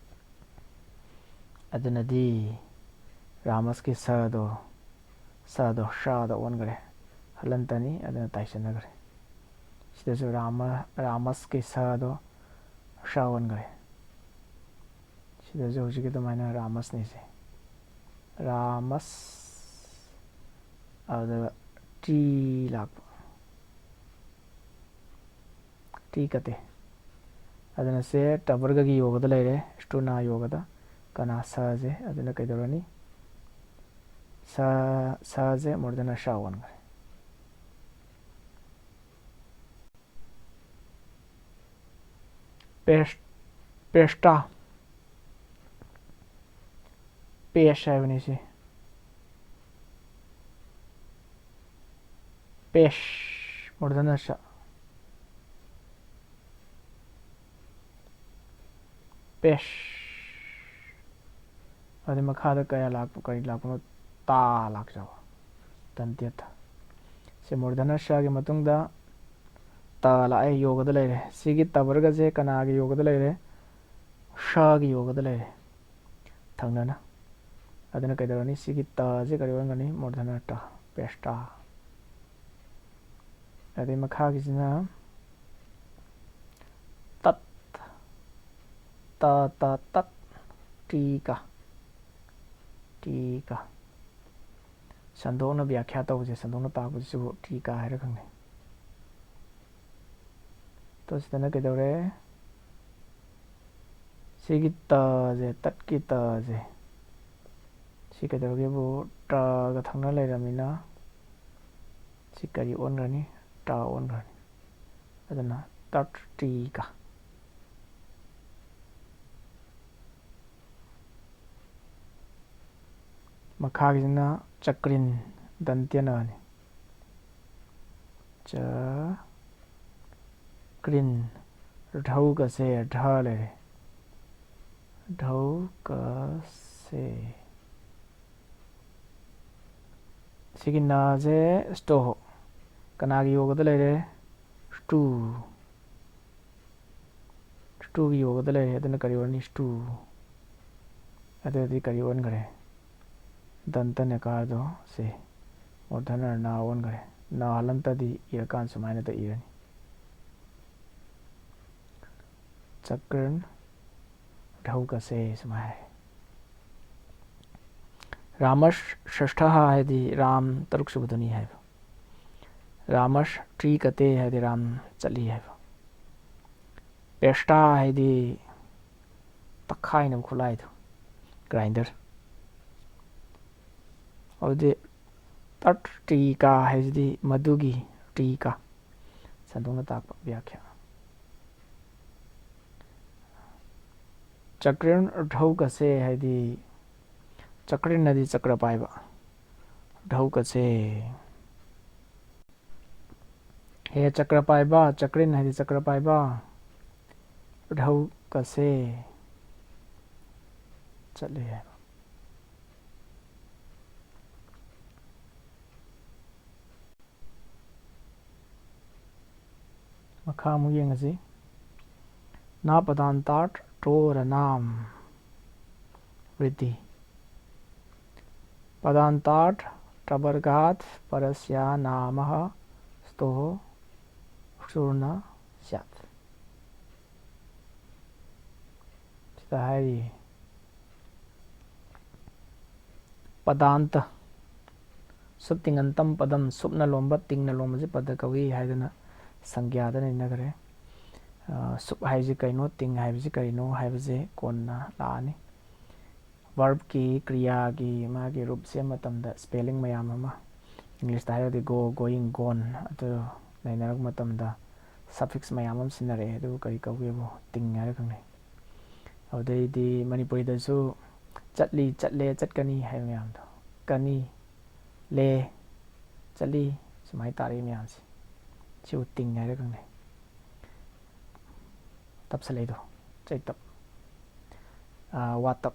ꯑꯗꯨꯅꯗꯤ ꯔꯥꯃꯁꯀꯤ ꯁꯗꯣ, ꯁꯗꯣ ꯁꯥꯗ ꯑꯣꯟꯈ꯭ꯔꯦ꯫ ꯍꯂꯟꯇꯅꯤ, ꯑꯗꯨꯅ ꯇꯥꯏꯁꯟꯅꯈ꯭ꯔꯦ꯫ ꯁꯤꯗꯁꯨ ꯔꯥꯃ, ꯔꯥꯃꯁꯀꯤ ꯁꯗꯣ ꯁꯥ ꯑꯣꯟꯈ꯭ꯔꯦ꯫ ꯁꯤꯗꯁꯨ ꯍꯧꯖꯤꯛꯀꯤ ꯑꯗꯨꯃꯥꯏꯅ ꯔꯥꯃꯁꯅꯤꯁꯦ꯫ ꯔꯥꯃꯁ, ꯑꯗꯨꯒ ꯇꯤ ꯂꯥꯛꯄ꯫ ꯇꯤ ꯀꯠꯇꯦ꯫ ꯑꯗꯨꯅ ꯁꯦ ꯇꯕꯔꯒꯒꯤ ꯌꯣꯒꯗ ꯂꯩꯔꯦ, ꯁ꯭ꯇꯨꯅꯥ ꯌꯣꯒꯗ꯫ ꯀꯅꯥ? ꯁꯁꯦ꯫ ꯑꯗꯨꯅ ꯀꯩꯗꯧꯔꯅꯤ? ꯁ, ꯁꯁꯦ ꯃꯨꯔꯗꯅ ꯁꯥ ꯑꯣꯟꯈ꯭ꯔꯦ꯫ Paste, pasta. ꯄꯦꯁ ꯍꯥꯏꯕꯅꯤ ꯁꯤ꯫ ꯄꯦꯁ, ꯃꯨꯔꯗꯅ ꯁ꯫ ꯄꯦꯁ꯫ ꯑꯗꯩ ꯃꯈꯥꯗ ꯀꯌꯥ ꯂꯥꯛꯄ, ꯀꯔꯤ ꯂꯥꯛꯄꯅꯣ? ꯇꯥ ꯂꯥꯛꯆꯕ꯫ ꯗꯟꯇ꯭ꯌ ꯇ꯫ ꯁꯤ ꯃꯨꯔꯗꯅ ꯁꯒꯤ ꯃꯇꯨꯡꯗ ꯇ ꯂꯥꯛꯑꯦ, ꯌꯣꯒꯗ ꯂꯩꯔꯦ꯫ ꯁꯤꯒꯤ ꯇꯕꯔꯒꯁꯦ ꯀꯅꯥꯒꯤ ꯌꯣꯒꯗ ꯂꯩꯔꯦ? ꯁꯒꯤ ꯌꯣꯒꯗ ꯂꯩꯔꯦ, ꯊꯪꯅꯅ꯫ ꯑꯗꯨꯅ ꯀꯩꯗꯧꯔꯅꯤ? ꯁꯤꯒꯤ ꯇꯁꯦ ꯀꯔꯤ ꯑꯣꯟꯒꯅꯤ? ꯃꯨꯔꯗꯅ ꯇ, ꯄꯦꯁꯇꯥ꯫ ꯑꯗꯩ ꯃꯈꯥꯒꯤꯁꯤꯅ ꯇꯠ, ꯇ, ꯇ, ꯇꯠ, ꯇꯤꯀꯥ, ꯇꯤꯀꯥ꯫ ꯁꯟꯗꯣꯛꯅ ꯕ꯭ꯌꯥꯈ꯭ꯌꯥ ꯇꯧꯕꯁꯦ, ꯁꯟꯗꯣꯛꯅ ꯇꯥꯛꯄꯁꯤꯁꯨ ꯇꯤꯀꯥ ꯍꯥꯏꯔ ꯈꯪꯅꯩ꯫ ꯇꯣ ꯁꯤꯗꯅ ꯀꯩꯗꯧꯔꯦ? ꯁꯤꯒꯤ ꯇꯁꯦ, ꯇꯠꯀꯤ ꯇꯁꯦ, ꯁꯤ ꯀꯩꯗꯧꯔꯒꯦꯕꯨ, ꯇꯒ ꯊꯪꯅ ꯂꯩꯔꯝꯃꯤꯅ ꯁꯤ ꯀꯔꯤ ꯑꯣꯟꯈ꯭ꯔꯅꯤ? ꯇ ꯑꯣꯟꯈ꯭ꯔꯅꯤ꯫ ꯑꯗꯨꯅ ꯇꯠ ꯇꯤ ꯀ꯫ ꯃꯈꯥꯒꯤꯁꯤꯅ ꯆꯀ꯭ꯔꯤꯟ, ꯗꯟꯇ꯭ꯌꯅꯅꯤ꯫ ꯆ ꯀ꯭ꯔꯤꯟ꯫ ꯙꯧ ꯀꯁꯦ, ꯙ ꯂꯩꯔꯦ꯫ ꯙꯧ ꯀꯁꯦ꯫ ꯁꯤꯒꯤ ꯅꯁꯦ ꯁ꯭ꯇꯣ꯫ ꯀꯅꯥꯒꯤ ꯌꯣꯒꯗ ꯂꯩꯔꯦ? ꯁ꯭ꯇꯨ꯫ ꯁ꯭ꯇꯨꯒꯤ ꯌꯣꯒꯗ ꯂꯩꯔꯦ꯫ ꯑꯗꯨꯅ ꯀꯔꯤ ꯑꯣꯏꯔꯅꯤ? ꯁ꯭ꯇꯨ꯫ ꯑꯗꯨꯗꯤ ꯀꯔꯤ ꯑꯣꯟꯈ꯭ꯔꯦ? ꯗꯟꯇ ꯅꯦꯀꯥꯔꯗꯣ ꯁꯤ ꯃꯨꯔꯙꯅ ꯅ ꯑꯣꯟꯈ꯭ꯔꯦ꯫ ꯅ ꯍꯂꯟꯇꯗꯤ ꯏꯔꯀꯥꯟ ꯁꯨꯃꯥꯏꯅꯇ ꯏꯔꯅꯤ꯫ ꯆꯀ꯭ꯔꯟ ꯙꯧ ꯀꯁꯦ ꯁꯨꯃꯥꯏꯅ ꯍꯥꯏ꯫ ꯔꯥꯃꯁ ꯁ꯭ꯔꯦꯁꯊ ꯍꯥꯏꯗꯤ ꯔꯥꯝ ꯇꯔꯨꯛ ꯁꯨꯕꯗꯨꯅꯤ ꯍꯥꯏꯕ꯫ ꯔꯥꯃꯁ ꯇ꯭ꯔꯤ ꯀꯇꯦ ꯍꯥꯏꯗꯤ ꯔꯥꯝ ꯆꯠꯂꯤ ꯍꯥꯏꯕ꯫ ꯄꯦꯁꯇꯥ ꯍꯥꯏꯗꯤ ꯇꯛꯈꯥꯏꯅꯕ ꯈꯨꯠꯂꯥꯏꯗꯣ, ꯒ꯭ꯔꯥꯏꯟꯗꯔ꯫ ꯑꯗꯨꯗꯤ ꯇꯠ ꯇꯤꯀꯥ ꯍꯥꯏꯁꯤꯗꯤ ꯃꯗꯨꯒꯤ ꯇꯤꯀꯥ꯫ ꯁꯟꯗꯣꯛꯅ ꯇꯥꯛꯄ ꯕ꯭ꯌꯥꯈ꯭ꯌꯥ꯫ ꯆꯀ꯭ꯔꯟ ꯙꯧ ꯀꯁꯦ ꯍꯥꯏꯗꯤ, ꯆꯀ꯭ꯔꯟ ꯍꯥꯏꯗꯤ ꯆꯀ꯭ꯔ ꯄꯥꯏꯕ, ꯙꯧ ꯀꯁꯦ꯫ ꯍꯦ ꯆꯀ꯭ꯔ ꯄꯥꯏꯕ, ꯆꯀ꯭ꯔꯟ ꯍꯥꯏꯗꯤ ꯆꯀ꯭ꯔ ꯄꯥꯏꯕ, ꯙꯧ ꯀꯁꯦ꯫ ꯆꯠꯂꯦ ꯍꯥꯏꯕ꯫ ꯃꯈꯥ ꯑꯃꯨꯛ ꯌꯦꯡꯉꯁꯤ꯫ ꯅ ꯄꯗꯥꯟꯇꯥꯠ ꯇ꯭ꯔꯣꯔꯅꯥꯝ ꯔꯤꯇꯤ꯫ ꯄꯗꯥꯟꯇꯥꯠ ꯇ꯭ꯔꯕꯔꯒꯥꯠ ꯄꯔꯁ꯭ꯌꯥ ꯅꯥꯃꯍ ꯁ꯭ꯇꯣꯍꯣ ꯁꯨꯔꯅ ꯁ꯭ꯌꯥꯠ꯫ ꯁꯤꯗ ꯍꯥꯏꯔꯤ, ꯄꯗꯥꯟꯇ, ꯁꯨꯞ ꯇꯤꯡꯉꯟꯇꯝ ꯄꯗꯝ, ꯁꯨꯞꯅ ꯂꯣꯝꯕ, ꯇꯤꯡꯅ ꯂꯣꯝꯕꯁꯤ ꯄꯗ ꯀꯧꯏ ꯍꯥꯏꯗꯅ ꯁꯪꯒ꯭ꯌꯥꯗ ꯅꯩꯅꯈ꯭ꯔꯦ꯫ ꯁꯨꯞ ꯍꯥꯏꯁꯤ ꯀꯩꯅꯣ, ꯇꯤꯡ ꯍꯥꯏꯕꯁꯤ ꯀꯔꯤꯅꯣ ꯍꯥꯏꯕꯁꯦ ꯀꯣꯟꯅ ꯂꯥꯛꯑꯅꯤ꯫ ꯚꯔꯕꯀꯤ, ꯀ꯭ꯔꯤꯌꯥꯒꯤ ꯃꯥꯒꯤ ꯔꯨꯞ ꯁꯦꯝꯕ ꯃꯇꯝꯗ ꯁ꯭ꯄꯦꯂꯤꯡ ꯃꯌꯥꯝ ꯑꯃ, ꯏꯪꯂꯤꯁꯇ ꯍꯥꯏꯔꯒꯗꯤ ꯒꯣ, ꯒꯣꯌꯤꯡ, ꯒꯣꯟ, ꯑꯗꯨ ꯅꯩꯅꯔꯛꯄ ꯃꯇꯝꯗ ꯁꯐꯤꯛꯁ ꯃꯌꯥꯝ ꯑꯃ ꯁꯤꯖꯤꯟꯅꯔꯛꯑꯦ꯫ ꯑꯗꯨꯕꯨ ꯀꯔꯤ ꯀꯧꯒꯦꯕꯨ? ꯇꯤꯡ ꯍꯥꯏꯔ ꯈꯪꯅꯩ꯫ ꯑꯗꯨꯗꯩꯗꯤ ꯃꯅꯤꯄꯨꯔꯤꯗꯁꯨ ꯆꯠꯂꯤ, ꯆꯠꯂꯦ, ꯆꯠꯀꯅꯤ ꯍꯥꯏꯕ ꯃꯌꯥꯝꯗꯣ, ꯀꯅꯤ, ꯂꯦ, ꯆꯠꯂꯤ, ꯁꯨꯃꯥꯏꯅ ꯇꯥꯔꯛꯏ ꯃꯌꯥꯝꯁꯦ, ꯁꯤꯕꯨ ꯇꯤꯡ ꯍꯥꯏꯔ ꯈꯪꯅꯩ꯫ ꯇꯞꯁꯜꯂꯛꯏꯗꯣ, ꯆꯩꯇꯞ, ꯋꯥꯇꯞ꯫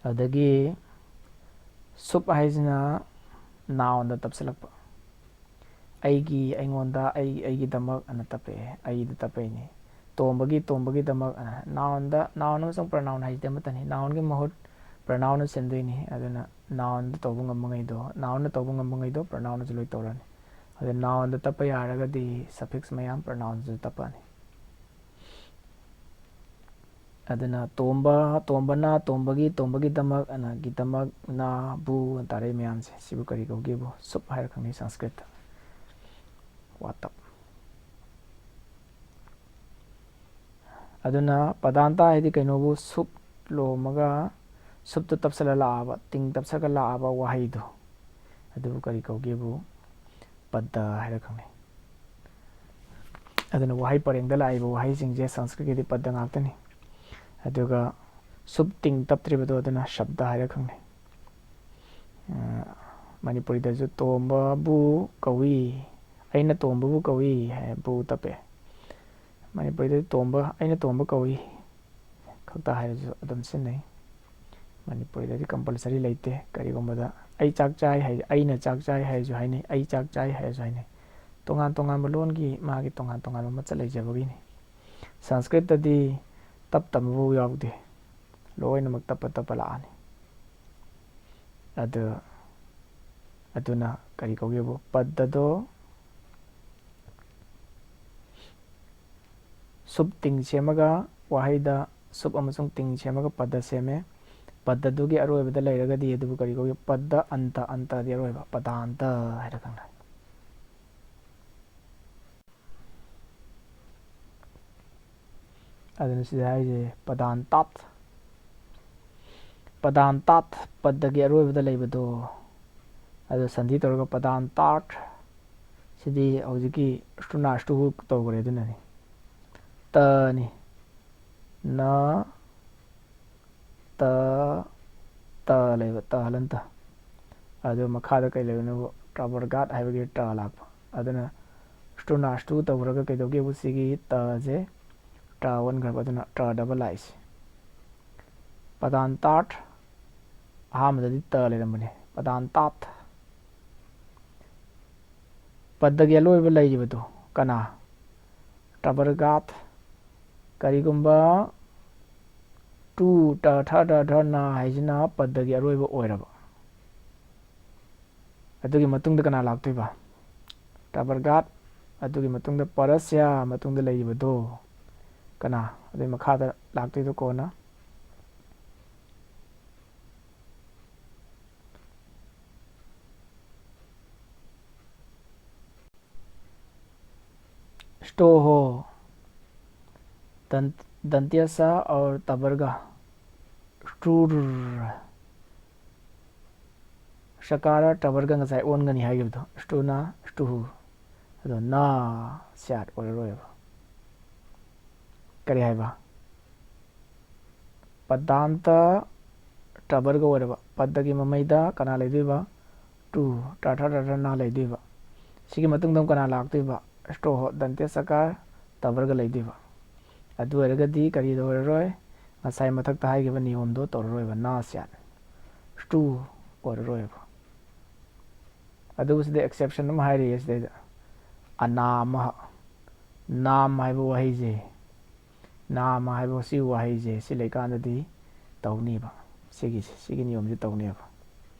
ꯑꯗꯒꯤ ꯁꯨꯞ ꯍꯥꯏꯁꯤꯅ ꯅꯥꯎꯟꯗ ꯇꯞꯁꯤꯜꯂꯛꯄ꯫ ꯑꯩꯒꯤ, ꯑꯩꯉꯣꯟꯗ, ꯑꯩ, ꯑꯩꯒꯤꯗꯃꯛ ꯑꯅ ꯇꯞꯄꯛꯑꯦ, ꯑꯩꯗ ꯇꯞꯄꯛꯏꯅꯤ꯫ ꯇꯣꯝꯕꯒꯤ, ꯇꯣꯝꯕꯒꯤꯗꯃꯛ ꯑꯅ, ꯅꯥꯎꯟꯗ, ꯅꯥꯎꯟ ꯑꯃꯁꯨꯡ ꯄ꯭ꯔꯅꯥꯎꯟ ꯍꯥꯏꯁꯤꯗꯤ ꯑꯃꯠꯇꯅꯤ꯫ ꯅꯥꯎꯟꯒꯤ ꯃꯍꯨꯠ ꯄ꯭ꯔꯅꯥꯎꯟꯅ ꯁꯤꯟꯗꯣꯏꯅꯤ꯫ ꯑꯗꯨꯅ ꯅꯥꯎꯟꯗ ꯇꯧꯕ ꯉꯝꯕꯉꯩꯗꯣ, ꯅꯥꯎꯟꯅ ꯇꯧꯕ ꯉꯝꯕꯉꯩꯗꯣ ꯄ꯭ꯔꯅꯥꯎꯟꯅꯁꯨ ꯂꯣꯏ ꯇꯧꯔꯅꯤ꯫ ꯑꯗ ꯅꯥꯎꯟꯗ ꯇꯞꯄ ꯌꯥꯔꯒꯗꯤ ꯁꯐꯤꯛꯁ ꯃꯌꯥꯝ ꯄ꯭ꯔꯅꯥꯎꯟꯁꯨ ꯇꯞꯄꯛꯑꯅꯤ꯫ ꯑꯗꯨꯅ ꯇꯣꯝꯕ, ꯇꯣꯝꯕꯅ, ꯇꯣꯝꯕꯒꯤ, ꯇꯣꯝꯕꯒꯤꯗꯃꯛ, ꯑꯅ ꯒꯤꯗꯃꯛ, ꯅ, ꯕꯨ ꯑꯅ ꯇꯥꯔꯛꯏ ꯃꯌꯥꯝꯁꯦ, ꯁꯤꯕꯨ ꯀꯔꯤ ꯀꯧꯒꯦꯕꯨ? ꯁꯨꯞ ꯍꯥꯏꯔ ꯈꯪꯅꯩ ꯁꯪꯁꯀ꯭ꯔꯤꯠꯇ꯫ ꯋꯥꯇꯞ꯫ ꯑꯗꯨꯅ ꯄꯗꯥꯟꯇ ꯍꯥꯏꯗꯤ ꯀꯩꯅꯣꯕꯨ? ꯁꯨꯞ ꯂꯣꯝꯃꯒ, ꯁꯨꯞꯇ ꯇꯞꯁꯜꯂ ꯂꯥꯛꯑꯕ, ꯇꯤꯡ ꯇꯞꯁꯜꯂ ꯂꯥꯛꯑꯕ ꯋꯥꯍꯩꯗꯣ, ꯑꯗꯨꯕꯨ ꯀꯔꯤ ꯀꯧꯒꯦꯕꯨ? ꯄꯗ ꯍꯥꯏꯔ ꯈꯪꯅꯩ꯫ ꯑꯗꯨꯅ ꯋꯥꯍꯩ ꯄꯔꯦꯡꯗ ꯂꯥꯛꯏꯕ ꯋꯥꯍꯩꯁꯤꯡꯁꯦ ꯁꯪꯁꯀ꯭ꯔꯤꯠꯀꯤꯗꯤ ꯄꯗ ꯉꯥꯛꯇꯅꯤ꯫ ꯑꯗꯨꯒ ꯁꯨꯞ ꯇꯤꯡ ꯇꯞꯇ꯭ꯔꯤꯕꯗꯣ ꯑꯗꯨꯅ ꯁꯕꯗ ꯍꯥꯏꯔ ꯈꯪꯅꯩ꯫ ꯑ, ꯃꯅꯤꯄꯨꯔꯤꯗꯁꯨ ꯇꯣꯝꯕꯕꯨ ꯀꯧꯏ, ꯑꯩꯅ ꯇꯣꯝꯕꯕꯨ ꯀꯧꯏ ꯍꯥꯏ, ꯕꯨ ꯇꯞꯄꯦ꯫ ꯃꯅꯤꯄꯨꯔꯤꯗꯗꯤ ꯇꯣꯝꯕ, ꯑꯩꯅ ꯇꯣꯝꯕ ꯀꯧꯏ ꯈꯛꯇ ꯍꯥꯏꯔꯁꯨ ꯑꯗꯨꯝ ꯁꯤꯖꯤꯟꯅꯩ꯫ ꯃꯅꯤꯄꯨꯔꯤꯗꯗꯤ ꯀꯝꯄꯜꯁꯔꯤ ꯂꯩꯇꯦ꯫ ꯀꯔꯤꯒꯨꯝꯕꯗ ꯑꯩ ꯆꯥꯛ ꯆꯥꯏ ꯍꯥꯏ, ꯑꯩꯅ ꯆꯥꯛ ꯆꯥꯏ ꯍꯥꯏꯔꯁꯨ ꯍꯥꯏꯅꯩ, ꯑꯩ ꯆꯥꯛ ꯆꯥꯏ ꯍꯥꯏꯔꯁꯨ ꯍꯥꯏꯅꯩ꯫ ꯇꯣꯉꯥꯟ ꯇꯣꯉꯥꯟꯕ ꯂꯣꯟꯒꯤ ꯃꯥꯒꯤ ꯇꯣꯉꯥꯟ ꯇꯣꯉꯥꯟꯕ ꯃꯆꯠ ꯂꯩꯖꯕꯒꯤꯅꯤ꯫ ꯁꯪꯁꯀ꯭ꯔꯤꯠꯇꯗꯤ ꯇꯞ ꯇꯞꯅꯕꯨ ꯌꯥꯎꯗꯦ, ꯂꯣꯏꯅꯃꯛ ꯇꯞꯄ ꯇꯞꯄ ꯂꯥꯛꯑꯅꯤ꯫ ꯑꯗꯨ, ꯑꯗꯨꯅ ꯀꯔꯤ ꯀꯧꯒꯦꯕꯨ? ꯄꯗꯗꯣ ꯁꯨꯞ ꯇꯤꯡ ꯁꯦꯝꯃꯒ ꯋꯥꯍꯩꯗ ꯁꯨꯞ ꯑꯃꯁꯨꯡ ꯇꯤꯡ ꯁꯦꯝꯃꯒ ꯄꯗ ꯁꯦꯝꯃꯦ꯫ ꯄꯗꯗꯨꯒꯤ ꯑꯔꯣꯏꯕꯗ ꯂꯩꯔꯒꯗꯤ ꯑꯗꯨꯕꯨ ꯀꯔꯤ ꯀꯧꯒꯦ? ꯄꯗ ꯑꯟꯇ, ꯑꯟꯇꯗꯤ ꯑꯔꯣꯏꯕ, ꯄꯗꯥꯟꯇ ꯍꯥꯏꯔ ꯈꯪꯅꯩ꯫ ꯑꯗꯨꯅ ꯁꯤꯗ ꯍꯥꯏꯁꯦ ꯄꯗꯥꯟ ꯇꯥꯠ, ꯄꯗꯥꯟ ꯇꯥꯠ, ꯄꯗꯒꯤ ꯑꯔꯣꯏꯕꯗ ꯂꯩꯕꯗꯣ, ꯑꯗꯣ ꯁꯟꯙꯤ ꯇꯧꯔꯒ ꯄꯗꯥꯟ ꯇꯥꯠ꯫ ꯁꯤꯗꯤ ꯍꯧꯖꯤꯛꯀꯤ ꯁ꯭ꯇꯨꯅꯥ ꯁ꯭ꯇꯨꯍꯨ ꯇꯧꯈ꯭ꯔꯦ, ꯑꯗꯨꯅꯅꯤ꯫ ꯇꯅꯤ꯫ ꯅ ꯇ, ꯇ ꯂꯩꯕ, ꯇ ꯍꯂꯟꯇ꯫ ꯑꯗꯨ ꯃꯈꯥꯗ ꯀꯩ ꯂꯩꯕꯅꯣꯕꯨ, ꯇ꯭ꯔꯥꯕꯔꯒꯥꯠ ꯍꯥꯏꯕꯒꯤ ꯇ ꯂꯥꯛꯄ꯫ ꯑꯗꯨꯅ ꯁ꯭ꯇꯨꯅꯥꯁꯇꯨ ꯇꯧꯈ꯭ꯔꯒ ꯀꯩꯗꯧꯒꯦꯕꯨ, ꯁꯤꯒꯤ ꯇꯁꯦ ꯇ ꯑꯣꯟꯈ꯭ꯔꯕ, ꯑꯗꯨꯅ ꯇ ꯗꯕꯜ ꯂꯥꯛꯏꯁꯦ꯫ ꯄꯗꯥꯟ ꯇꯥꯠ, ꯑꯍꯥꯟꯕꯗꯗꯤ ꯇ ꯂꯩꯔꯝꯕꯅꯦ, ꯄꯗꯥꯟ ꯇꯥꯠ꯫ ꯄꯗꯒꯤ ꯑꯂꯣꯏꯕ ꯂꯩꯔꯤꯕꯗꯨ ꯀꯅꯥ? ꯇ꯭ꯔꯥꯕꯔꯒꯥꯠ꯫ ꯀꯔꯤꯒꯨꯝꯕ ꯇꯨ ꯇ ꯊ ꯗ ꯙ ꯅ ꯍꯥꯏꯁꯤꯅ ꯄꯗꯒꯤ ꯑꯔꯣꯏꯕ ꯑꯣꯏꯔꯕ, ꯑꯗꯨꯒꯤ ꯃꯇꯨꯡꯗ ꯀꯅꯥ ꯂꯥꯛꯇꯣꯏꯕ? ꯇ꯭ꯔꯥꯕꯔꯒꯥꯠ꯫ ꯑꯗꯨꯒꯤ ꯃꯇꯨꯡꯗ ꯄꯔꯁ꯭ꯌꯥ, ꯃꯇꯨꯡꯗ ꯂꯩꯔꯤꯕꯗꯣ ꯀꯅꯥ? ꯑꯗꯨꯒꯤ ꯃꯈꯥꯗ ꯂꯥꯛꯇꯣꯏꯗꯣ ꯀꯣꯟꯅ ꯁ꯭ꯇꯣꯍꯣ, ꯗꯟ-, ꯗꯟꯇ꯭ꯌ ꯁ ꯑꯣꯔ ꯇꯕꯔꯒ, ꯁ꯭ꯇꯨꯔ꯫ ꯁꯀꯥꯔ ꯇꯕꯔꯒ ꯉꯁꯥꯏ ꯑꯣꯟꯒꯅꯤ ꯍꯥꯏꯈꯤꯕꯗꯣ, ꯁ꯭ꯇꯨꯅ ꯁ꯭ꯇꯨꯍꯨ꯫ ꯑꯗꯣ ꯅ ꯁ꯭ꯌꯥꯠ ꯑꯣꯏꯔꯔꯣꯏꯕ꯫ ꯀꯔꯤ ꯍꯥꯏꯕ? ꯄꯗꯥꯟꯇ ꯇꯕꯔꯒ ꯑꯣꯏꯔꯕ꯫ ꯄꯗꯒꯤ ꯃꯃꯩꯗ ꯀꯅꯥ ꯂꯩꯗꯣꯏꯕ? ꯇꯨ, ꯇ꯭ꯔꯥ ꯊ ꯗ ꯙ ꯅ ꯂꯩꯗꯣꯏꯕ꯫ ꯁꯤꯒꯤ ꯃꯇꯨꯡꯗ ꯑꯃꯨꯛ ꯀꯅꯥ ꯂꯥꯛꯇꯣꯏꯕ? ꯁ꯭ꯇꯣꯍꯣ, ꯗꯟꯇ꯭ꯌ ꯁꯀꯥꯔ ꯇꯕꯔꯒ ꯂꯩꯗꯣꯏꯕ꯫ ꯑꯗꯨ ꯑꯣꯏꯔꯒꯗꯤ ꯀꯔꯤꯗ ꯑꯣꯏꯔꯔꯣꯏ? ꯉꯁꯥꯏ ꯃꯊꯛꯇ ꯍꯥꯏꯈꯤꯕ ꯅꯤꯌꯣꯝꯗꯣ ꯇꯧꯔꯔꯣꯏꯕ, ꯅ ꯁ꯭ꯌꯥꯠ꯫ ꯁ꯭ꯇꯨ ꯑꯣꯏꯔꯔꯣꯏꯕ꯫ ꯑꯗꯨꯕꯨ ꯁꯤꯗ exception ꯑꯃ ꯍꯥꯏꯔꯤꯌꯦ ꯁꯤꯗꯩꯗ, ꯑꯅꯥꯃꯍ꯫ ꯅꯥꯝ ꯍꯥꯏꯕ ꯋꯥꯍꯩꯁꯦ, ꯅꯥꯃ ꯍꯥꯏꯕ ꯁꯤ ꯋꯥꯍꯩꯁꯦ ꯁꯤ ꯂꯩꯀꯥꯟꯗꯗꯤ ꯇꯧꯅꯤꯕ, ꯁꯤꯒꯤꯁꯦ, ꯁꯤꯒꯤ ꯅꯤꯌꯣꯝꯁꯦ ꯇꯧꯅꯦꯕ꯫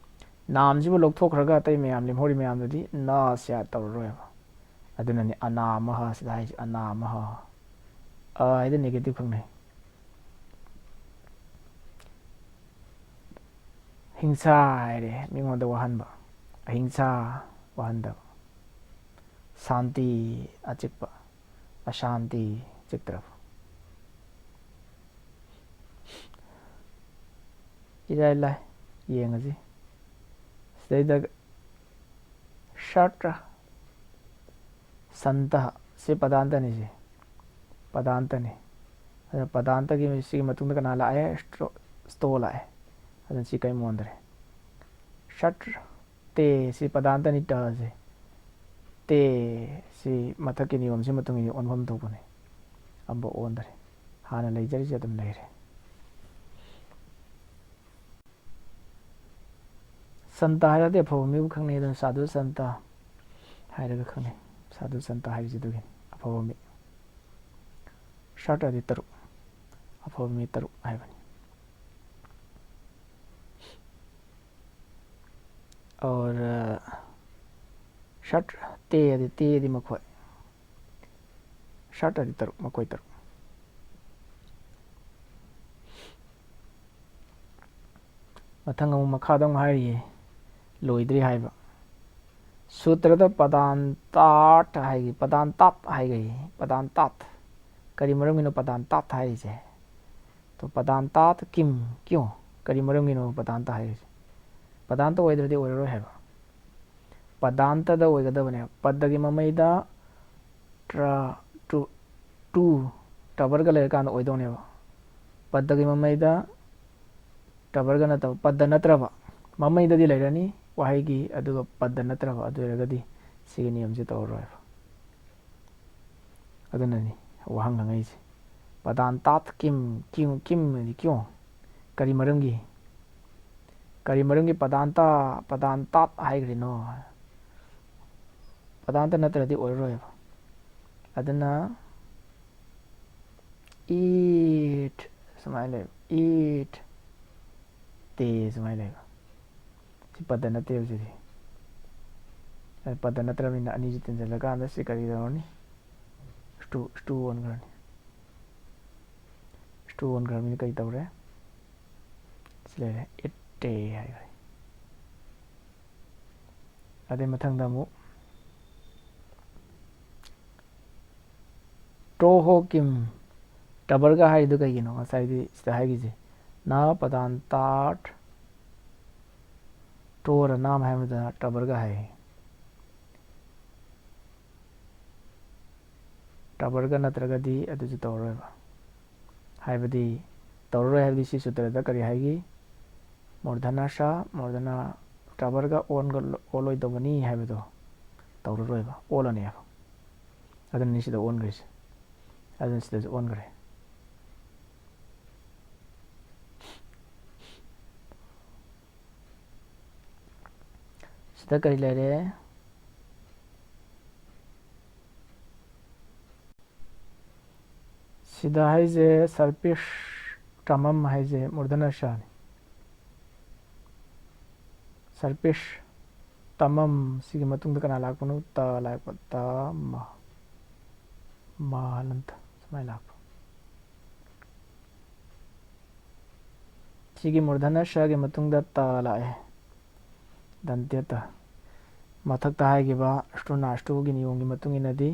ꯅꯥꯝꯁꯤꯕꯨ ꯂꯧꯊꯣꯛꯈ꯭ꯔꯒ ꯑꯇꯩ ꯃꯌꯥꯝ, ꯂꯦꯝꯍꯧꯔꯤ ꯃꯌꯥꯝꯗꯨꯗꯤ ꯅ ꯁ꯭ꯌꯥꯠ ꯇꯧꯔꯔꯣꯏꯕ꯫ ꯑꯗꯨꯅꯅꯤ ꯑꯅꯥꯃꯍ ꯁꯤꯗ ꯍꯥꯏꯁꯦ, ꯑꯅꯥꯃꯍ꯫ ꯑ ꯍꯥꯏꯗꯤ negative ꯈꯛꯅꯦ꯫ ꯍꯤꯡꯁꯥ ꯍꯥꯏꯔꯦ ꯃꯤꯉꯣꯟꯗ ꯋꯥꯍꯟꯕ, ꯑꯍꯤꯡꯁꯥ, ꯋꯥꯍꯟꯗꯕ꯫ ꯁꯥꯟꯇꯤ, ꯑꯆꯤꯛꯄ, ꯑꯁꯥꯟꯇꯤ, ꯆꯤꯛꯇ꯭ꯔꯕ꯫ ꯏꯔꯥꯏ ꯂꯥꯏ, ꯌꯦꯡꯉꯁꯤ꯫ ꯁꯤꯗꯩꯗ ꯁꯠ ꯁꯟꯇ, ꯁꯤ ꯄꯗꯥꯟꯇꯅꯤ꯫ ꯁꯤ ꯄꯗꯥꯟꯇꯅꯤ꯫ ꯑꯗꯨꯅ ꯄꯗꯥꯟꯇꯒꯤ ꯁꯤꯒꯤ ꯃꯇꯨꯡꯗ ꯀꯅꯥ ꯂꯥꯛꯑꯦ? ꯁ꯭ꯇꯣ-, ꯁ꯭ꯇꯣ ꯂꯥꯛꯑꯦ꯫ ꯑꯗꯨꯅ ꯁꯤ ꯀꯔꯤꯝ ꯑꯣꯟꯗ꯭ꯔꯦ꯫ ꯁꯠ ꯇꯦ, ꯁꯤ ꯄꯗꯥꯟꯇꯅꯤ꯫ ꯇꯁꯦ, ꯇꯦ, ꯁꯤ ꯃꯊꯛꯀꯤ ꯅꯤꯌꯣꯝꯁꯤ ꯃꯇꯨꯡ ꯏꯟꯅ ꯑꯣꯟꯐꯝ ꯊꯣꯛꯄꯅꯤ꯫ ꯑꯃꯐꯥꯎ ꯑꯣꯟꯗ꯭ꯔꯦ꯫ ꯍꯥꯟꯅ ꯂꯩꯖꯔꯤꯁꯦ ꯑꯗꯨꯝ ꯂꯩꯔꯦ꯫ ꯁꯟꯇ ꯍꯥꯏꯔꯗꯤ ꯑꯐꯕ ꯃꯤꯕꯨ ꯈꯪꯅꯩ, ꯑꯗꯨꯅ ꯁꯥꯙꯨ ꯁꯟꯇ ꯍꯥꯏꯔꯒ ꯈꯪꯅꯩ꯫ ꯁꯥꯙꯨ ꯁꯟꯇ ꯍꯥꯏꯕꯁꯤ ꯑꯗꯨꯒꯤꯅꯤ, ꯑꯐꯕ ꯃꯤ꯫ ꯁꯠ ꯑꯗꯤ ꯇꯔꯨꯛ, ꯑꯐꯕ ꯃꯤ ꯇꯔꯨꯛ ꯍꯥꯏꯕꯅꯤ꯫ ꯑꯣꯔ, ꯁꯠ, ꯇꯦ ꯑꯗꯤ, ꯇꯦ ꯑꯗꯤ ꯃꯈꯣꯏ꯫ ꯁꯠ ꯑꯗꯤ ꯇꯔꯨꯛ, ꯃꯈꯣꯏ ꯇꯔꯨꯛ꯫ ꯃꯊꯪ ꯑꯃꯨꯛ ꯃꯈꯥꯗ ꯑꯃꯨꯛ ꯍꯥꯏꯔꯤꯌꯦ, ꯂꯣꯏꯗ꯭ꯔꯤ ꯍꯥꯏꯕ꯫ ꯁꯨꯇ꯭ꯔꯗ ꯄꯗꯥꯟꯇꯥꯠ ꯍꯥꯏꯒꯤ, ꯄꯗꯥꯟꯇꯥꯠ ꯍꯥꯏꯒꯤ, ꯄꯗꯥꯟꯇꯥꯠ꯫ ꯀꯔꯤ ꯃꯔꯝꯒꯤꯅꯣ ꯄꯗꯥꯟꯇꯥꯠ ꯍꯥꯏꯔꯤꯁꯦ? ꯇꯣ ꯄꯗꯥꯟꯇꯥꯠ ꯀꯤꯝ, ꯀ꯭ꯌꯣ? ꯀꯔꯤ ꯃꯔꯝꯒꯤꯅꯣ ꯄꯗꯥꯟꯇ ꯍꯥꯏꯔꯤꯁꯦ? ꯄꯗꯥꯟꯇ ꯑꯣꯏꯗ꯭ꯔꯗꯤ ꯑꯣꯏꯔꯔꯣꯏ ꯍꯥꯏꯕ꯫ ꯄꯗꯥꯟꯇꯗ ꯑꯣꯏꯒꯗꯕꯅꯦꯕ꯫ ꯄꯗꯒꯤ ꯃꯃꯩꯗ ꯇ꯭ꯔ, ꯇꯨ, ꯇꯨ, ꯇꯕꯔꯒ ꯂꯩꯔꯀꯥꯟꯗ ꯑꯣꯏꯗꯧꯅꯦꯕ꯫ ꯄꯗꯒꯤ ꯃꯃꯩꯗ ꯇꯕꯔꯒ ꯅꯠꯇꯕ, ꯄꯗ ꯅꯠꯇ꯭ꯔꯕ, ꯃꯃꯩꯗꯗꯤ ꯂꯩꯔꯅꯤ ꯋꯥꯍꯩꯒꯤ, ꯑꯗꯨꯒ ꯄꯗ ꯅꯠꯇ꯭ꯔꯕ, ꯑꯗꯨ ꯑꯣꯏꯔꯒꯗꯤ ꯁꯤꯒꯤ ꯅꯤꯌꯝꯁꯤ ꯇꯧꯔꯔꯣꯏꯕ꯫ ꯑꯗꯨꯅꯅꯤ ꯋꯥꯍꯪ ꯍꯪꯉꯛꯏꯁꯦ꯫ ꯄꯗꯥꯟꯇꯥꯠ ꯀꯤꯝ, ꯀꯤꯝ, ꯀꯤꯝ ꯍꯥꯏꯗꯤ ꯀ꯭ꯌꯣ? ꯀꯔꯤ ꯃꯔꯝꯒꯤ? ꯀꯔꯤ ꯃꯔꯝꯒꯤ ꯄꯗꯥꯟꯇ, ꯄꯗꯥꯟꯇꯥꯠ ꯍꯥꯏꯈ꯭ꯔꯤꯅꯣ? ꯄꯗꯥꯟꯇ ꯅꯠꯇ꯭ꯔꯗꯤ ꯑꯣꯏꯔꯔꯣꯏꯕ꯫ ꯑꯗꯨꯅ ꯏꯠ ꯁꯨꯃꯥꯏꯅ ꯂꯩꯕ, ꯏꯠ ꯇꯦ ꯁꯨꯃꯥꯏꯅ ꯂꯩꯕ꯫ ꯁꯤ ꯄꯗ ꯅꯠꯇꯦꯕ ꯁꯤꯗꯤ꯫ ꯑꯗꯨ ꯄꯗ ꯅꯠꯇ꯭ꯔꯕꯅꯤꯅ ꯑꯅꯤꯁꯤ ꯇꯤꯟꯁꯤꯜꯂꯀꯥꯟꯗ ꯁꯤ ꯀꯔꯤ ꯇꯧꯔꯅꯤ? ꯁ꯭ꯇꯨ, ꯁ꯭ꯇꯨ ꯑꯣꯟꯈ꯭ꯔꯅꯤ꯫ ꯁ꯭ꯇꯨ ꯑꯣꯟꯈ꯭ꯔꯕꯅꯤꯅ ꯀꯔꯤ ꯇꯧꯔꯦ? ꯁꯤ ꯂꯩꯔꯦ, ꯏꯠꯇꯦ ꯍꯥꯏꯈ꯭ꯔꯦ꯫ ꯑꯗꯩ ꯃꯊꯪꯗ ꯑꯃꯨꯛ ꯇ꯭ꯔꯣ ꯍꯣ ꯀꯤꯝ, ꯇꯕꯔꯒ ꯍꯥꯏꯔꯤꯗꯣ ꯀꯩꯒꯤꯅꯣ? ꯉꯁꯥꯏꯗꯤ ꯁꯤꯗ ꯍꯥꯏꯈꯤꯁꯦ, ꯅ ꯄꯗꯥꯟꯇꯥꯠ ꯇꯣꯔ ꯅꯥꯝ ꯍꯥꯏꯕꯗ ꯇꯕꯔꯒ ꯍꯥꯏ꯫ ꯇꯕꯔꯒ ꯅꯠꯇ꯭ꯔꯒꯗꯤ ꯑꯗꯨꯁꯨ ꯇꯧꯔꯔꯣꯏꯕ꯫ ꯍꯥꯏꯕꯗꯤ, ꯇꯧꯔꯔꯣꯏ ꯍꯥꯏꯕꯗꯤ ꯁꯤ ꯁꯨꯇ꯭ꯔꯗ ꯀꯔꯤ ꯍꯥꯏꯒꯤ? ꯃꯨꯔꯙꯅ ꯁ, ꯃꯨꯔꯙꯅ ꯇꯕꯔꯒ ꯑꯣꯟꯒ-, ꯑꯣꯜꯂꯣꯏꯗꯧꯕꯅꯤ ꯍꯥꯏꯕꯗꯣ ꯇꯧꯔꯔꯣꯏꯕ, ꯑꯣꯜꯂꯅꯦꯕ꯫ ꯑꯗꯨꯅꯤ ꯁꯤꯗ ꯑꯣꯟꯈ꯭ꯔꯤꯁꯦ꯫ ꯑꯗꯨꯅ ꯁꯤꯗꯁꯨ ꯑꯣꯟꯈ꯭ꯔꯦ꯫ ꯁꯤꯗ ꯀꯔꯤ ꯂꯩꯔꯦ? ꯁꯤꯗ ꯍꯥꯏꯁꯦ ꯁꯔꯄꯤꯁ ꯇꯃꯝ ꯍꯥꯏꯁꯦ ꯃꯨꯔꯙꯅ ꯁꯅꯤ꯫ ꯁꯔꯄꯤꯁ ꯇꯃꯝ ꯁꯤꯒꯤ ꯃꯇꯨꯡꯗ ꯀꯅꯥ ꯂꯥꯛꯄꯅꯣ? ꯇ ꯂꯥꯛꯄ꯫ ꯇ ꯃ꯫ ꯃ ꯍꯂꯟꯇ ꯁꯨꯃꯥꯏꯅ ꯂꯥꯛꯄ꯫ ꯁꯤꯒꯤ ꯃꯨꯔꯙꯅ ꯁꯒꯤ ꯃꯇꯨꯡꯗ ꯇ ꯂꯥꯛꯑꯦ꯫ ꯗꯟꯇ꯭ꯌ ꯇ꯫ ꯃꯊꯛꯇ ꯍꯥꯏꯈꯤꯕ ꯁ꯭ꯇꯨꯅꯥꯁ꯭ꯇꯨꯒꯤ ꯅꯤꯌꯣꯝꯒꯤ ꯃꯇꯨꯡ ꯏꯟꯅꯗꯤ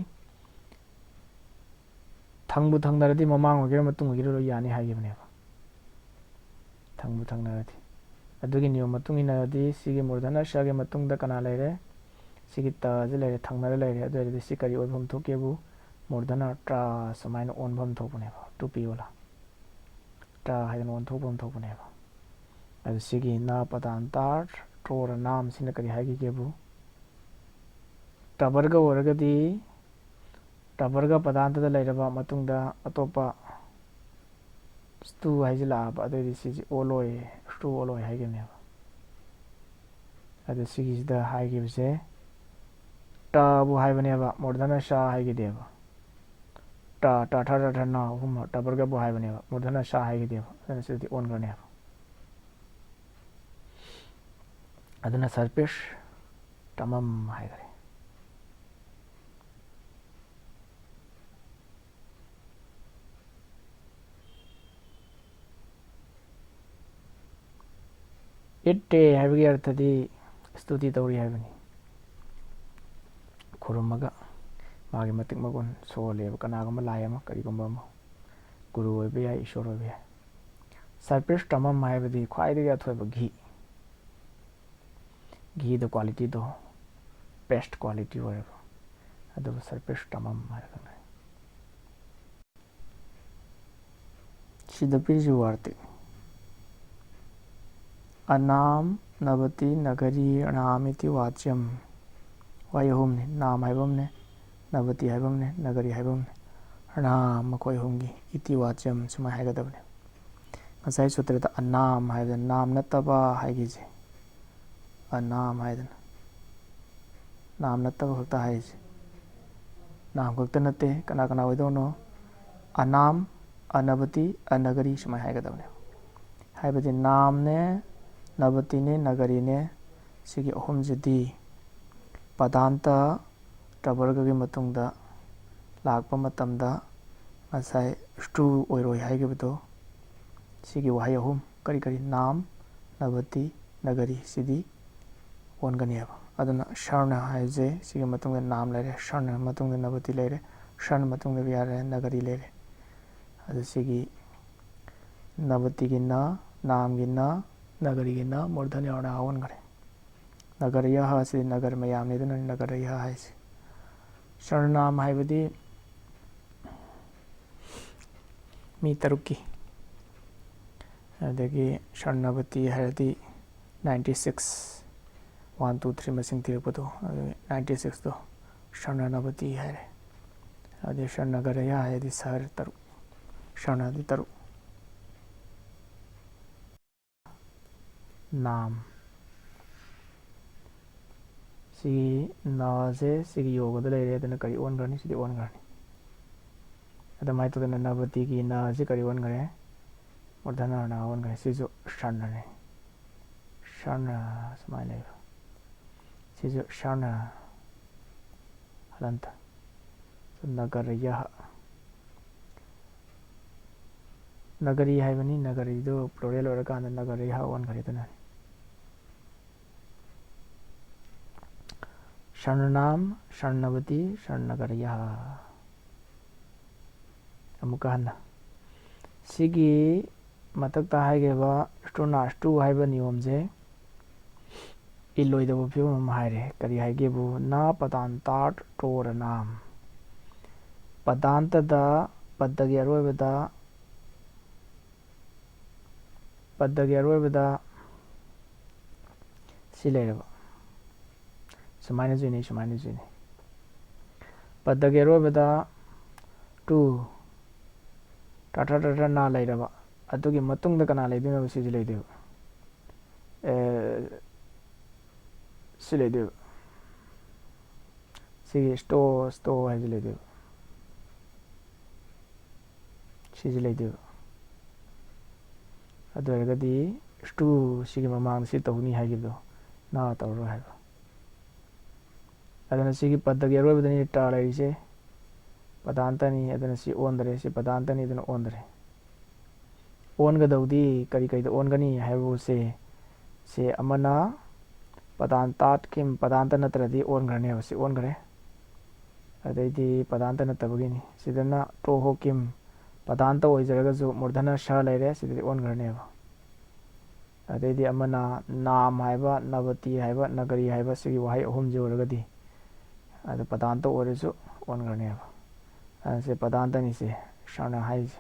ꯊꯪꯕꯨ ꯊꯪꯅꯔꯗꯤ ꯃꯃꯥꯡ ꯑꯣꯏꯒꯦꯔꯥ ꯃꯇꯨꯡ ꯑꯣꯏꯒꯦꯔꯥ ꯂꯣꯏ ꯌꯥꯅꯤ ꯍꯥꯏꯈꯤꯕꯅꯦꯕ꯫ ꯊꯪꯕꯨ ꯊꯪꯅꯔꯗꯤ꯫ ꯑꯗꯨꯒꯤ ꯅꯤꯌꯣꯝ ꯃꯇꯨꯡ ꯏꯟꯅꯔꯗꯤ ꯁꯤꯒꯤ ꯃꯨꯔꯙꯅ ꯁꯒꯤ ꯃꯇꯨꯡꯗ ꯀꯅꯥ ꯂꯩꯔꯦ? ꯁꯤꯒꯤ ꯇꯁꯤ ꯂꯩꯔꯦ, ꯊꯪꯅꯔ ꯂꯩꯔꯦ꯫ ꯑꯗꯨ ꯑꯣꯏꯔꯗꯤ ꯁꯤ ꯀꯔꯤ ꯑꯣꯏꯐꯝ ꯊꯣꯛꯀꯦꯕꯨ? ꯃꯨꯔꯙꯅ ꯇ꯭ꯔ ꯁꯨꯃꯥꯏꯅ ꯑꯣꯟꯐꯝ ꯊꯣꯛꯄꯅꯦꯕ꯫ ꯇꯨ ꯄꯤ ꯑꯣꯂꯥ꯫ ꯇ꯭ꯔ ꯍꯥꯏꯗꯅ ꯑꯣꯟꯊꯣꯛꯐꯝ ꯊꯣꯛꯄꯅꯦꯕ꯫ ꯑꯗꯨ ꯁꯤꯒꯤ ꯅ ꯄꯗꯥꯟꯇꯥꯔ ꯇ꯭ꯔꯣꯔ ꯅꯥꯝꯁꯤꯅ ꯀꯔꯤ ꯍꯥꯏꯈꯤꯒꯦꯕꯨ? ꯇꯕꯔꯒ ꯑꯣꯏꯔꯒꯗꯤ ꯇꯕꯔꯒ ꯄꯗꯥꯟꯇꯗ ꯂꯩꯔꯕ ꯃꯇꯨꯡꯗ ꯑꯇꯣꯞꯄ ꯁ꯭ꯇꯨ ꯍꯥꯏꯖꯤꯜꯂꯛꯑꯕ, ꯑꯗꯨꯑꯣꯏꯗꯤ ꯁꯤꯁꯦ ꯑꯣꯜꯂꯣꯏ, ꯁ꯭ꯇꯨ ꯑꯣꯜꯂꯣꯏ ꯍꯥꯏꯒꯅꯦꯕ꯫ ꯑꯗꯨ ꯁꯤꯒꯤꯁꯤꯗ ꯍꯥꯏꯈꯤꯕꯁꯦ ꯇꯕꯨ ꯍꯥꯏꯕꯅꯦꯕ, ꯃꯨꯔꯙꯅ ꯁ ꯍꯥꯏꯈꯤꯗꯦꯕ꯫ ꯇ, ꯇ, ꯊ, ꯊ, ꯊ, ꯅ ꯑꯍꯨꯝ ꯇꯕꯔꯒꯕꯨ ꯍꯥꯏꯕꯅꯦꯕ, ꯃꯨꯔꯙꯅ ꯁ ꯍꯥꯏꯈꯤꯗꯦꯕ꯫ ꯑꯗꯨꯅ ꯁꯤꯗꯤ ꯑꯣꯟꯈ꯭ꯔꯅꯦꯕ꯫ ꯑꯗꯨꯅ ꯁꯔꯄꯤꯁ ꯇꯃꯝ ꯍꯥꯏꯈꯔꯦ꯫ ꯏꯠꯇꯦ ꯍꯥꯏꯕꯒꯤ ꯑꯔꯊꯗꯤ ꯁ꯭ꯇꯨꯇꯤ ꯇꯧꯔꯤ ꯍꯥꯏꯕꯅꯤ꯫ ꯈꯨꯔꯨꯝꯃꯒ ꯃꯥꯒꯤ ꯃꯇꯤꯛ ꯃꯒꯨꯟ ꯁꯣꯜꯂꯦꯕ꯫ ꯀꯅꯥꯒꯨꯝꯕ ꯂꯥꯏ ꯑꯃ, ꯀꯔꯤꯒꯨꯝꯕ ꯑꯃ, ꯒꯨꯔꯨ ꯑꯣꯏꯕ ꯌꯥꯏ, ꯏꯁꯣꯔ ꯑꯣꯏꯕ ꯌꯥꯏ꯫ Sarpeshtamam ꯍꯥꯏꯕꯗꯤ ꯈ꯭ꯋꯥꯏꯗꯒꯤ ꯑꯊꯣꯏꯕ ꯘꯤ꯫ ꯘꯤꯗ ꯀ꯭ꯋꯥꯂꯤꯇꯤꯗꯣ ꯕꯦꯁ ꯀ꯭ꯋꯥꯂꯤꯇꯤ ꯑꯣꯏꯔꯕ, ꯑꯗꯨꯕꯨ ꯁꯔꯄꯦꯁꯇꯃꯝ ꯍꯥꯏꯔꯒꯅꯦ꯫ ꯁꯤꯗ ꯄꯤꯔꯤꯁꯤ ꯋꯥꯔꯗꯤ ꯑꯅꯥꯝ, ꯅꯕꯇꯤ, ꯅꯒꯔꯤ, ꯔꯥꯝ ꯏꯇꯤ ꯋꯥꯆꯝ꯫ ꯋꯥꯍꯩ ꯑꯍꯨꯝꯅꯤ꯫ ꯅꯥꯝ ꯍꯥꯏꯕ ꯑꯃꯅꯦ, ꯅꯕꯇꯤ ꯍꯥꯏꯕ ꯑꯃꯅꯦ, ꯅꯒꯔꯤ ꯍꯥꯏꯕ ꯑꯃꯅꯦ꯫ ꯔꯥꯝ ꯃꯈꯣꯏ ꯑꯍꯨꯝꯒꯤ ꯏꯇꯤ ꯋꯥꯆꯝ ꯁꯨꯃꯥꯏꯅ ꯍꯥꯏꯒꯗꯕꯅꯦ꯫ ꯉꯁꯥꯏ ꯁꯨꯇ꯭ꯔꯗ ꯑꯅꯥꯝ ꯍꯥꯏꯕꯗ ꯅꯥꯝ ꯅꯠꯇꯕ ꯍꯥꯏꯈꯤꯁꯦ꯫ ꯑꯅꯥꯝ ꯍꯥꯏꯗꯅ ꯅꯥꯝ ꯅꯠꯇꯕ ꯈꯛꯇ ꯍꯥꯏꯔꯤꯁꯦ꯫ ꯅꯥꯝ ꯈꯛꯇ ꯅꯠꯇꯦ, ꯀꯅꯥ ꯀꯅꯥ ꯑꯣꯏꯗꯧꯅꯣ? ꯑꯅꯥꯝ, ꯑꯅꯕꯇꯤ, ꯑꯅꯒꯔꯤ ꯁꯨꯃꯥꯏꯅ ꯍꯥꯏꯒꯗꯕꯅꯦ꯫ ꯍꯥꯏꯕꯗꯤ ꯅꯥꯝꯅꯦ, ꯅꯕꯇꯤꯅꯦ, ꯅꯒꯔꯤꯅꯦ, ꯁꯤꯒꯤ ꯑꯍꯨꯝꯁꯤꯗꯤ ꯄꯗꯥꯟꯇ ꯇ꯭ꯔꯕꯔꯒꯒꯤ ꯃꯇꯨꯡꯗ ꯂꯥꯛꯄ ꯃꯇꯝꯗ ꯉꯁꯥꯏ ꯁ꯭ꯇꯨ ꯑꯣꯏꯔꯣꯏ ꯍꯥꯏꯈꯤꯕꯗꯣ, ꯁꯤꯒꯤ ꯋꯥꯍꯩ ꯑꯍꯨꯝ, ꯀꯔꯤ ꯀꯔꯤ? ꯅꯥꯝ, ꯅꯕꯇꯤ, ꯅꯒꯔꯤ, ꯁꯤꯗꯤ ꯑꯣꯟꯒꯅꯦꯕ꯫ ꯑꯗꯨꯅ ꯁꯔꯅ ꯍꯥꯏꯁꯦ ꯁꯤꯒꯤ ꯃꯇꯨꯡꯗ ꯅꯥꯝ ꯂꯩꯔꯦ, ꯁꯔꯅ ꯃꯇꯨꯡꯗ ꯅꯕꯇꯤ ꯂꯩꯔꯦ, ꯁꯔꯅ ꯃꯇꯨꯡꯗ ꯌꯥꯔꯦ, ꯅꯒꯔꯤ ꯂꯩꯔꯦ꯫ ꯑꯗꯨ ꯁꯤꯒꯤ ꯅꯕꯇꯤꯒꯤ ꯅ, ꯅꯥꯝꯒꯤ ꯅ, ꯅꯒꯔꯤꯒꯤ ꯅ ꯃꯨꯔꯙꯅ꯭ꯌ ꯔ ꯑꯣꯟꯈ꯭ꯔꯦ꯫ ꯅꯒꯔꯌ ꯑꯁꯤ ꯅꯒꯔ ꯃꯌꯥꯝꯅꯤ, ꯑꯗꯨꯅ ꯅꯒꯔꯌ ꯍꯥꯏꯁꯦ꯫ ꯁꯔꯅꯥꯝ ꯍꯥꯏꯕꯗꯤ ꯃꯤ ꯇꯔꯨꯛꯀꯤ, ꯑꯗꯒꯤ ꯁꯔꯅꯕꯇꯤ ꯍꯥꯏꯔꯗꯤ ninety six, one, two, three ꯃꯁꯤꯡ ꯊꯤꯔꯛꯄꯗꯣ, ꯑꯗꯨꯒꯤ ninety sixꯇꯣ ꯁꯔꯅꯅꯕꯇꯤ ꯍꯥꯏꯔꯦ꯫ ꯑꯗꯩ ꯁꯔꯅꯒꯔꯌ ꯍꯥꯏꯔꯗꯤ ꯁꯍꯔ ꯇꯔꯨꯛ, ꯁꯔꯅꯗꯤ ꯇꯔꯨꯛ꯫ ꯅꯥꯝ꯫ ꯁꯤꯒꯤ ꯅꯁꯦ ꯁꯤꯒꯤ ꯌꯣꯒꯗ ꯂꯩꯔꯦ, ꯑꯗꯨꯅ ꯀꯔꯤ ꯑꯣꯟꯈ꯭ꯔꯅꯤ? ꯁꯤꯗꯤ ꯑꯣꯟꯈ꯭ꯔꯅꯤ꯫ ꯑꯗꯨꯃꯥꯏꯅ ꯇꯧꯗꯅ ꯅꯕꯇꯤꯒꯤ ꯅꯁꯦ ꯀꯔꯤ ꯑꯣꯟꯈ꯭ꯔꯦ? ꯃꯨꯔꯙꯅ ꯔ ꯑꯣꯟꯈ꯭ꯔꯦ꯫ ꯁꯤꯁꯨ ꯁꯔꯅꯅꯤ꯫ ꯁꯔꯅ ꯁꯨꯃꯥꯏꯅ ꯂꯩꯕ꯫ ꯁꯤꯁꯨ ꯁꯔꯅ ꯍꯂꯟꯇ꯫ ꯅꯒꯔꯌ꯫ ꯅꯒꯔꯤ ꯍꯥꯏꯕꯅꯤ, ꯅꯒꯔꯤꯗꯨ ꯄ꯭ꯂꯨꯔꯦꯜ ꯑꯣꯏꯔꯀꯥꯟꯗ ꯅꯒꯔꯌ ꯑꯣꯟꯈ꯭ꯔꯦꯗꯅ꯫ ꯁꯔꯅꯥꯝ, ꯁꯔꯅꯕꯇꯤ, ꯁꯔꯅꯒꯔꯌ꯫ ꯑꯃꯨꯛꯀ ꯍꯟꯅ ꯁꯤꯒꯤ ꯃꯊꯛꯇ ꯍꯥꯏꯈꯤꯕ ꯁ꯭ꯇꯨꯅꯥꯁ꯭ꯇꯨ ꯍꯥꯏꯕ ꯅꯤꯌꯣꯝꯁꯦ ꯏꯜꯂꯣꯏꯗꯕ ꯐꯤꯕꯝ ꯑꯃ ꯍꯥꯏꯔꯦ꯫ ꯀꯔꯤ ꯍꯥꯏꯒꯦꯕꯨ, ꯅ ꯄꯗꯥꯟꯇꯥꯠ ꯇꯣꯔꯅꯥꯝ꯫ ꯄꯗꯥꯟꯇꯗ, ꯄꯗꯒꯤ ꯑꯔꯣꯏꯕꯗ, ꯄꯗꯒꯤ ꯑꯔꯣꯏꯕꯗ ꯁꯤ ꯂꯩꯔꯕ꯫ ꯁꯨꯃꯥꯏꯅꯁꯨ ꯏꯅꯩ, ꯁꯨꯃꯥꯏꯅꯁꯨ ꯏꯅꯩ꯫ ꯄꯗꯒꯤ ꯑꯔꯣꯏꯕꯗ ꯇꯨ, ꯇꯥ ꯇꯥ ꯇꯥ ꯇꯥ ꯅꯥ ꯂꯩꯔꯕ꯫ ꯑꯗꯨꯒꯤ ꯃꯇꯨꯡꯗ ꯀꯅꯥ ꯂꯩꯗꯣꯏꯅꯣ? ꯁꯤꯁꯨ ꯂꯩꯗꯣꯏꯕ꯫ ꯑꯦ, ꯁꯤ ꯂꯩꯗꯣꯏꯕ꯫ ꯁꯤꯒꯤ ꯁ꯭ꯇꯣ, ꯁ꯭ꯇꯣ ꯍꯥꯏꯁꯤ ꯂꯩꯗꯣꯏꯕ꯫ ꯁꯤꯁꯤ ꯂꯩꯗꯣꯏꯕ꯫ ꯑꯗꯨ ꯑꯣꯏꯔꯒꯗꯤ ꯁ꯭ꯇꯨ ꯁꯤꯒꯤ ꯃꯃꯥꯡꯗ ꯁꯤ ꯇꯧꯅꯤ ꯍꯥꯏꯈꯤꯕꯗꯣ ꯅ ꯇꯧꯔꯔꯣꯏ ꯍꯥꯏꯕ꯫ ꯑꯗꯨꯅ ꯁꯤꯒꯤ ꯄꯗꯒꯤ ꯑꯔꯣꯏꯕꯗꯅꯤ ꯇ ꯂꯩꯔꯤꯁꯦ, ꯄꯗꯥꯟꯇꯅꯤ꯫ ꯑꯗꯨꯅ ꯁꯤ ꯑꯣꯟꯗ꯭ꯔꯦ, ꯁꯤ ꯄꯗꯥꯟꯇꯅꯤ, ꯑꯗꯨꯅ ꯑꯣꯟꯗ꯭ꯔꯦ꯫ ꯑꯣꯟꯒꯗꯧꯗꯤ ꯀꯔꯤ ꯀꯔꯤꯗ ꯑꯣꯟꯒꯅꯤ ꯍꯥꯏꯕꯕꯨ ꯁꯦ, ꯁꯦ ꯑꯃꯅ ꯄꯗꯥꯟꯇꯥꯠ ꯀꯤꯝ, ꯄꯗꯥꯟꯇ ꯅꯠꯇ꯭ꯔꯗꯤ ꯑꯣꯟꯈ꯭ꯔꯅꯦꯕ, ꯁꯤ ꯑꯣꯟꯈ꯭ꯔꯦ꯫ ꯑꯗꯩꯗꯤ ꯄꯗꯥꯟꯇ ꯅꯠꯇꯕꯒꯤꯅꯤ꯫ ꯁꯤꯗꯅ ꯇꯣ ꯍꯣ ꯀꯤꯝ, ꯄꯗꯥꯟꯇ ꯑꯣꯏꯖꯔꯒꯁꯨ ꯃꯨꯔꯙꯅ ꯁ ꯂꯩꯔꯦ, ꯁꯤꯗꯗꯤ ꯑꯣꯟꯈ꯭ꯔꯅꯦꯕ꯫ ꯑꯗꯩꯗꯤ ꯑꯃꯅ ꯅꯥꯝ ꯍꯥꯏꯕ, ꯅꯕꯇꯤ ꯍꯥꯏꯕ, ꯅꯒꯔꯤ ꯍꯥꯏꯕ, ꯁꯤꯒꯤ ꯋꯥꯍꯩ ꯑꯍꯨꯝꯁꯤ ꯑꯣꯏꯔꯒꯗꯤ ꯑꯗꯨ ꯄꯗꯥꯟꯇ ꯑꯣꯏꯔꯁꯨ ꯑꯣꯟꯈ꯭ꯔꯅꯦꯕ꯫ ꯑꯗꯨꯅ ꯁꯤ ꯄꯗꯥꯟꯇꯅꯤ ꯁꯤ ꯁꯔꯅ ꯍꯥꯏꯁꯦ,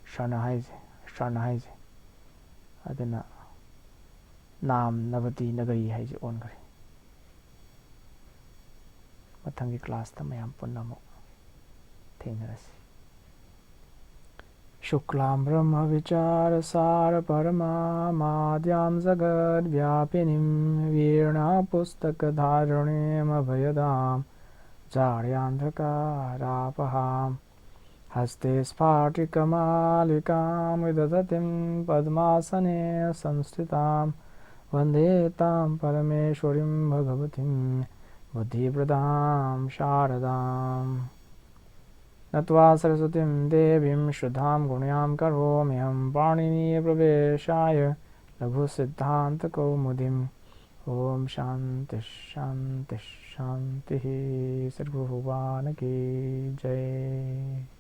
ꯁꯔꯅ ꯍꯥꯏꯁꯦ, ꯁꯔꯅ ꯍꯥꯏꯁꯦ꯫ ꯑꯗꯨꯅ ꯅꯥꯝ, ꯅꯕꯇꯤ, ꯅꯒꯔꯤ ꯍꯥꯏꯁꯦ ꯑꯣꯟꯈ꯭ꯔꯦ꯫ ꯃꯊꯪꯒꯤ ꯀ꯭ꯂꯥꯁꯇ ꯃꯌꯥꯝ ꯄꯨꯟꯅ ꯑꯃꯨꯛ ꯊꯦꯡꯅꯔꯁꯤ꯫ शुक्लां ब्रह्मविचारसारपरमामाद्यां जगद्व्यापिनीं वीणापुस्तकधारिणीमभयदां जाड्यान्धकारापहाम्। हस्ते स्फाटिकमालिकां विदधतीं पद्मासने संस्थितां वन्दे तां परमेश्वरीं भगवतीं बुद्धिप्रदां शारदाम्। नत्वा सरस्वतीं देवीं शुद्धां गुण्यां करोम्यहं पाणिनीयप्रवेशाय लघुसिद्धान्तकौमुदीम्। ॐ शान्तिः शान्तिः शान्तिः। सद्गुरु भगवान की जय।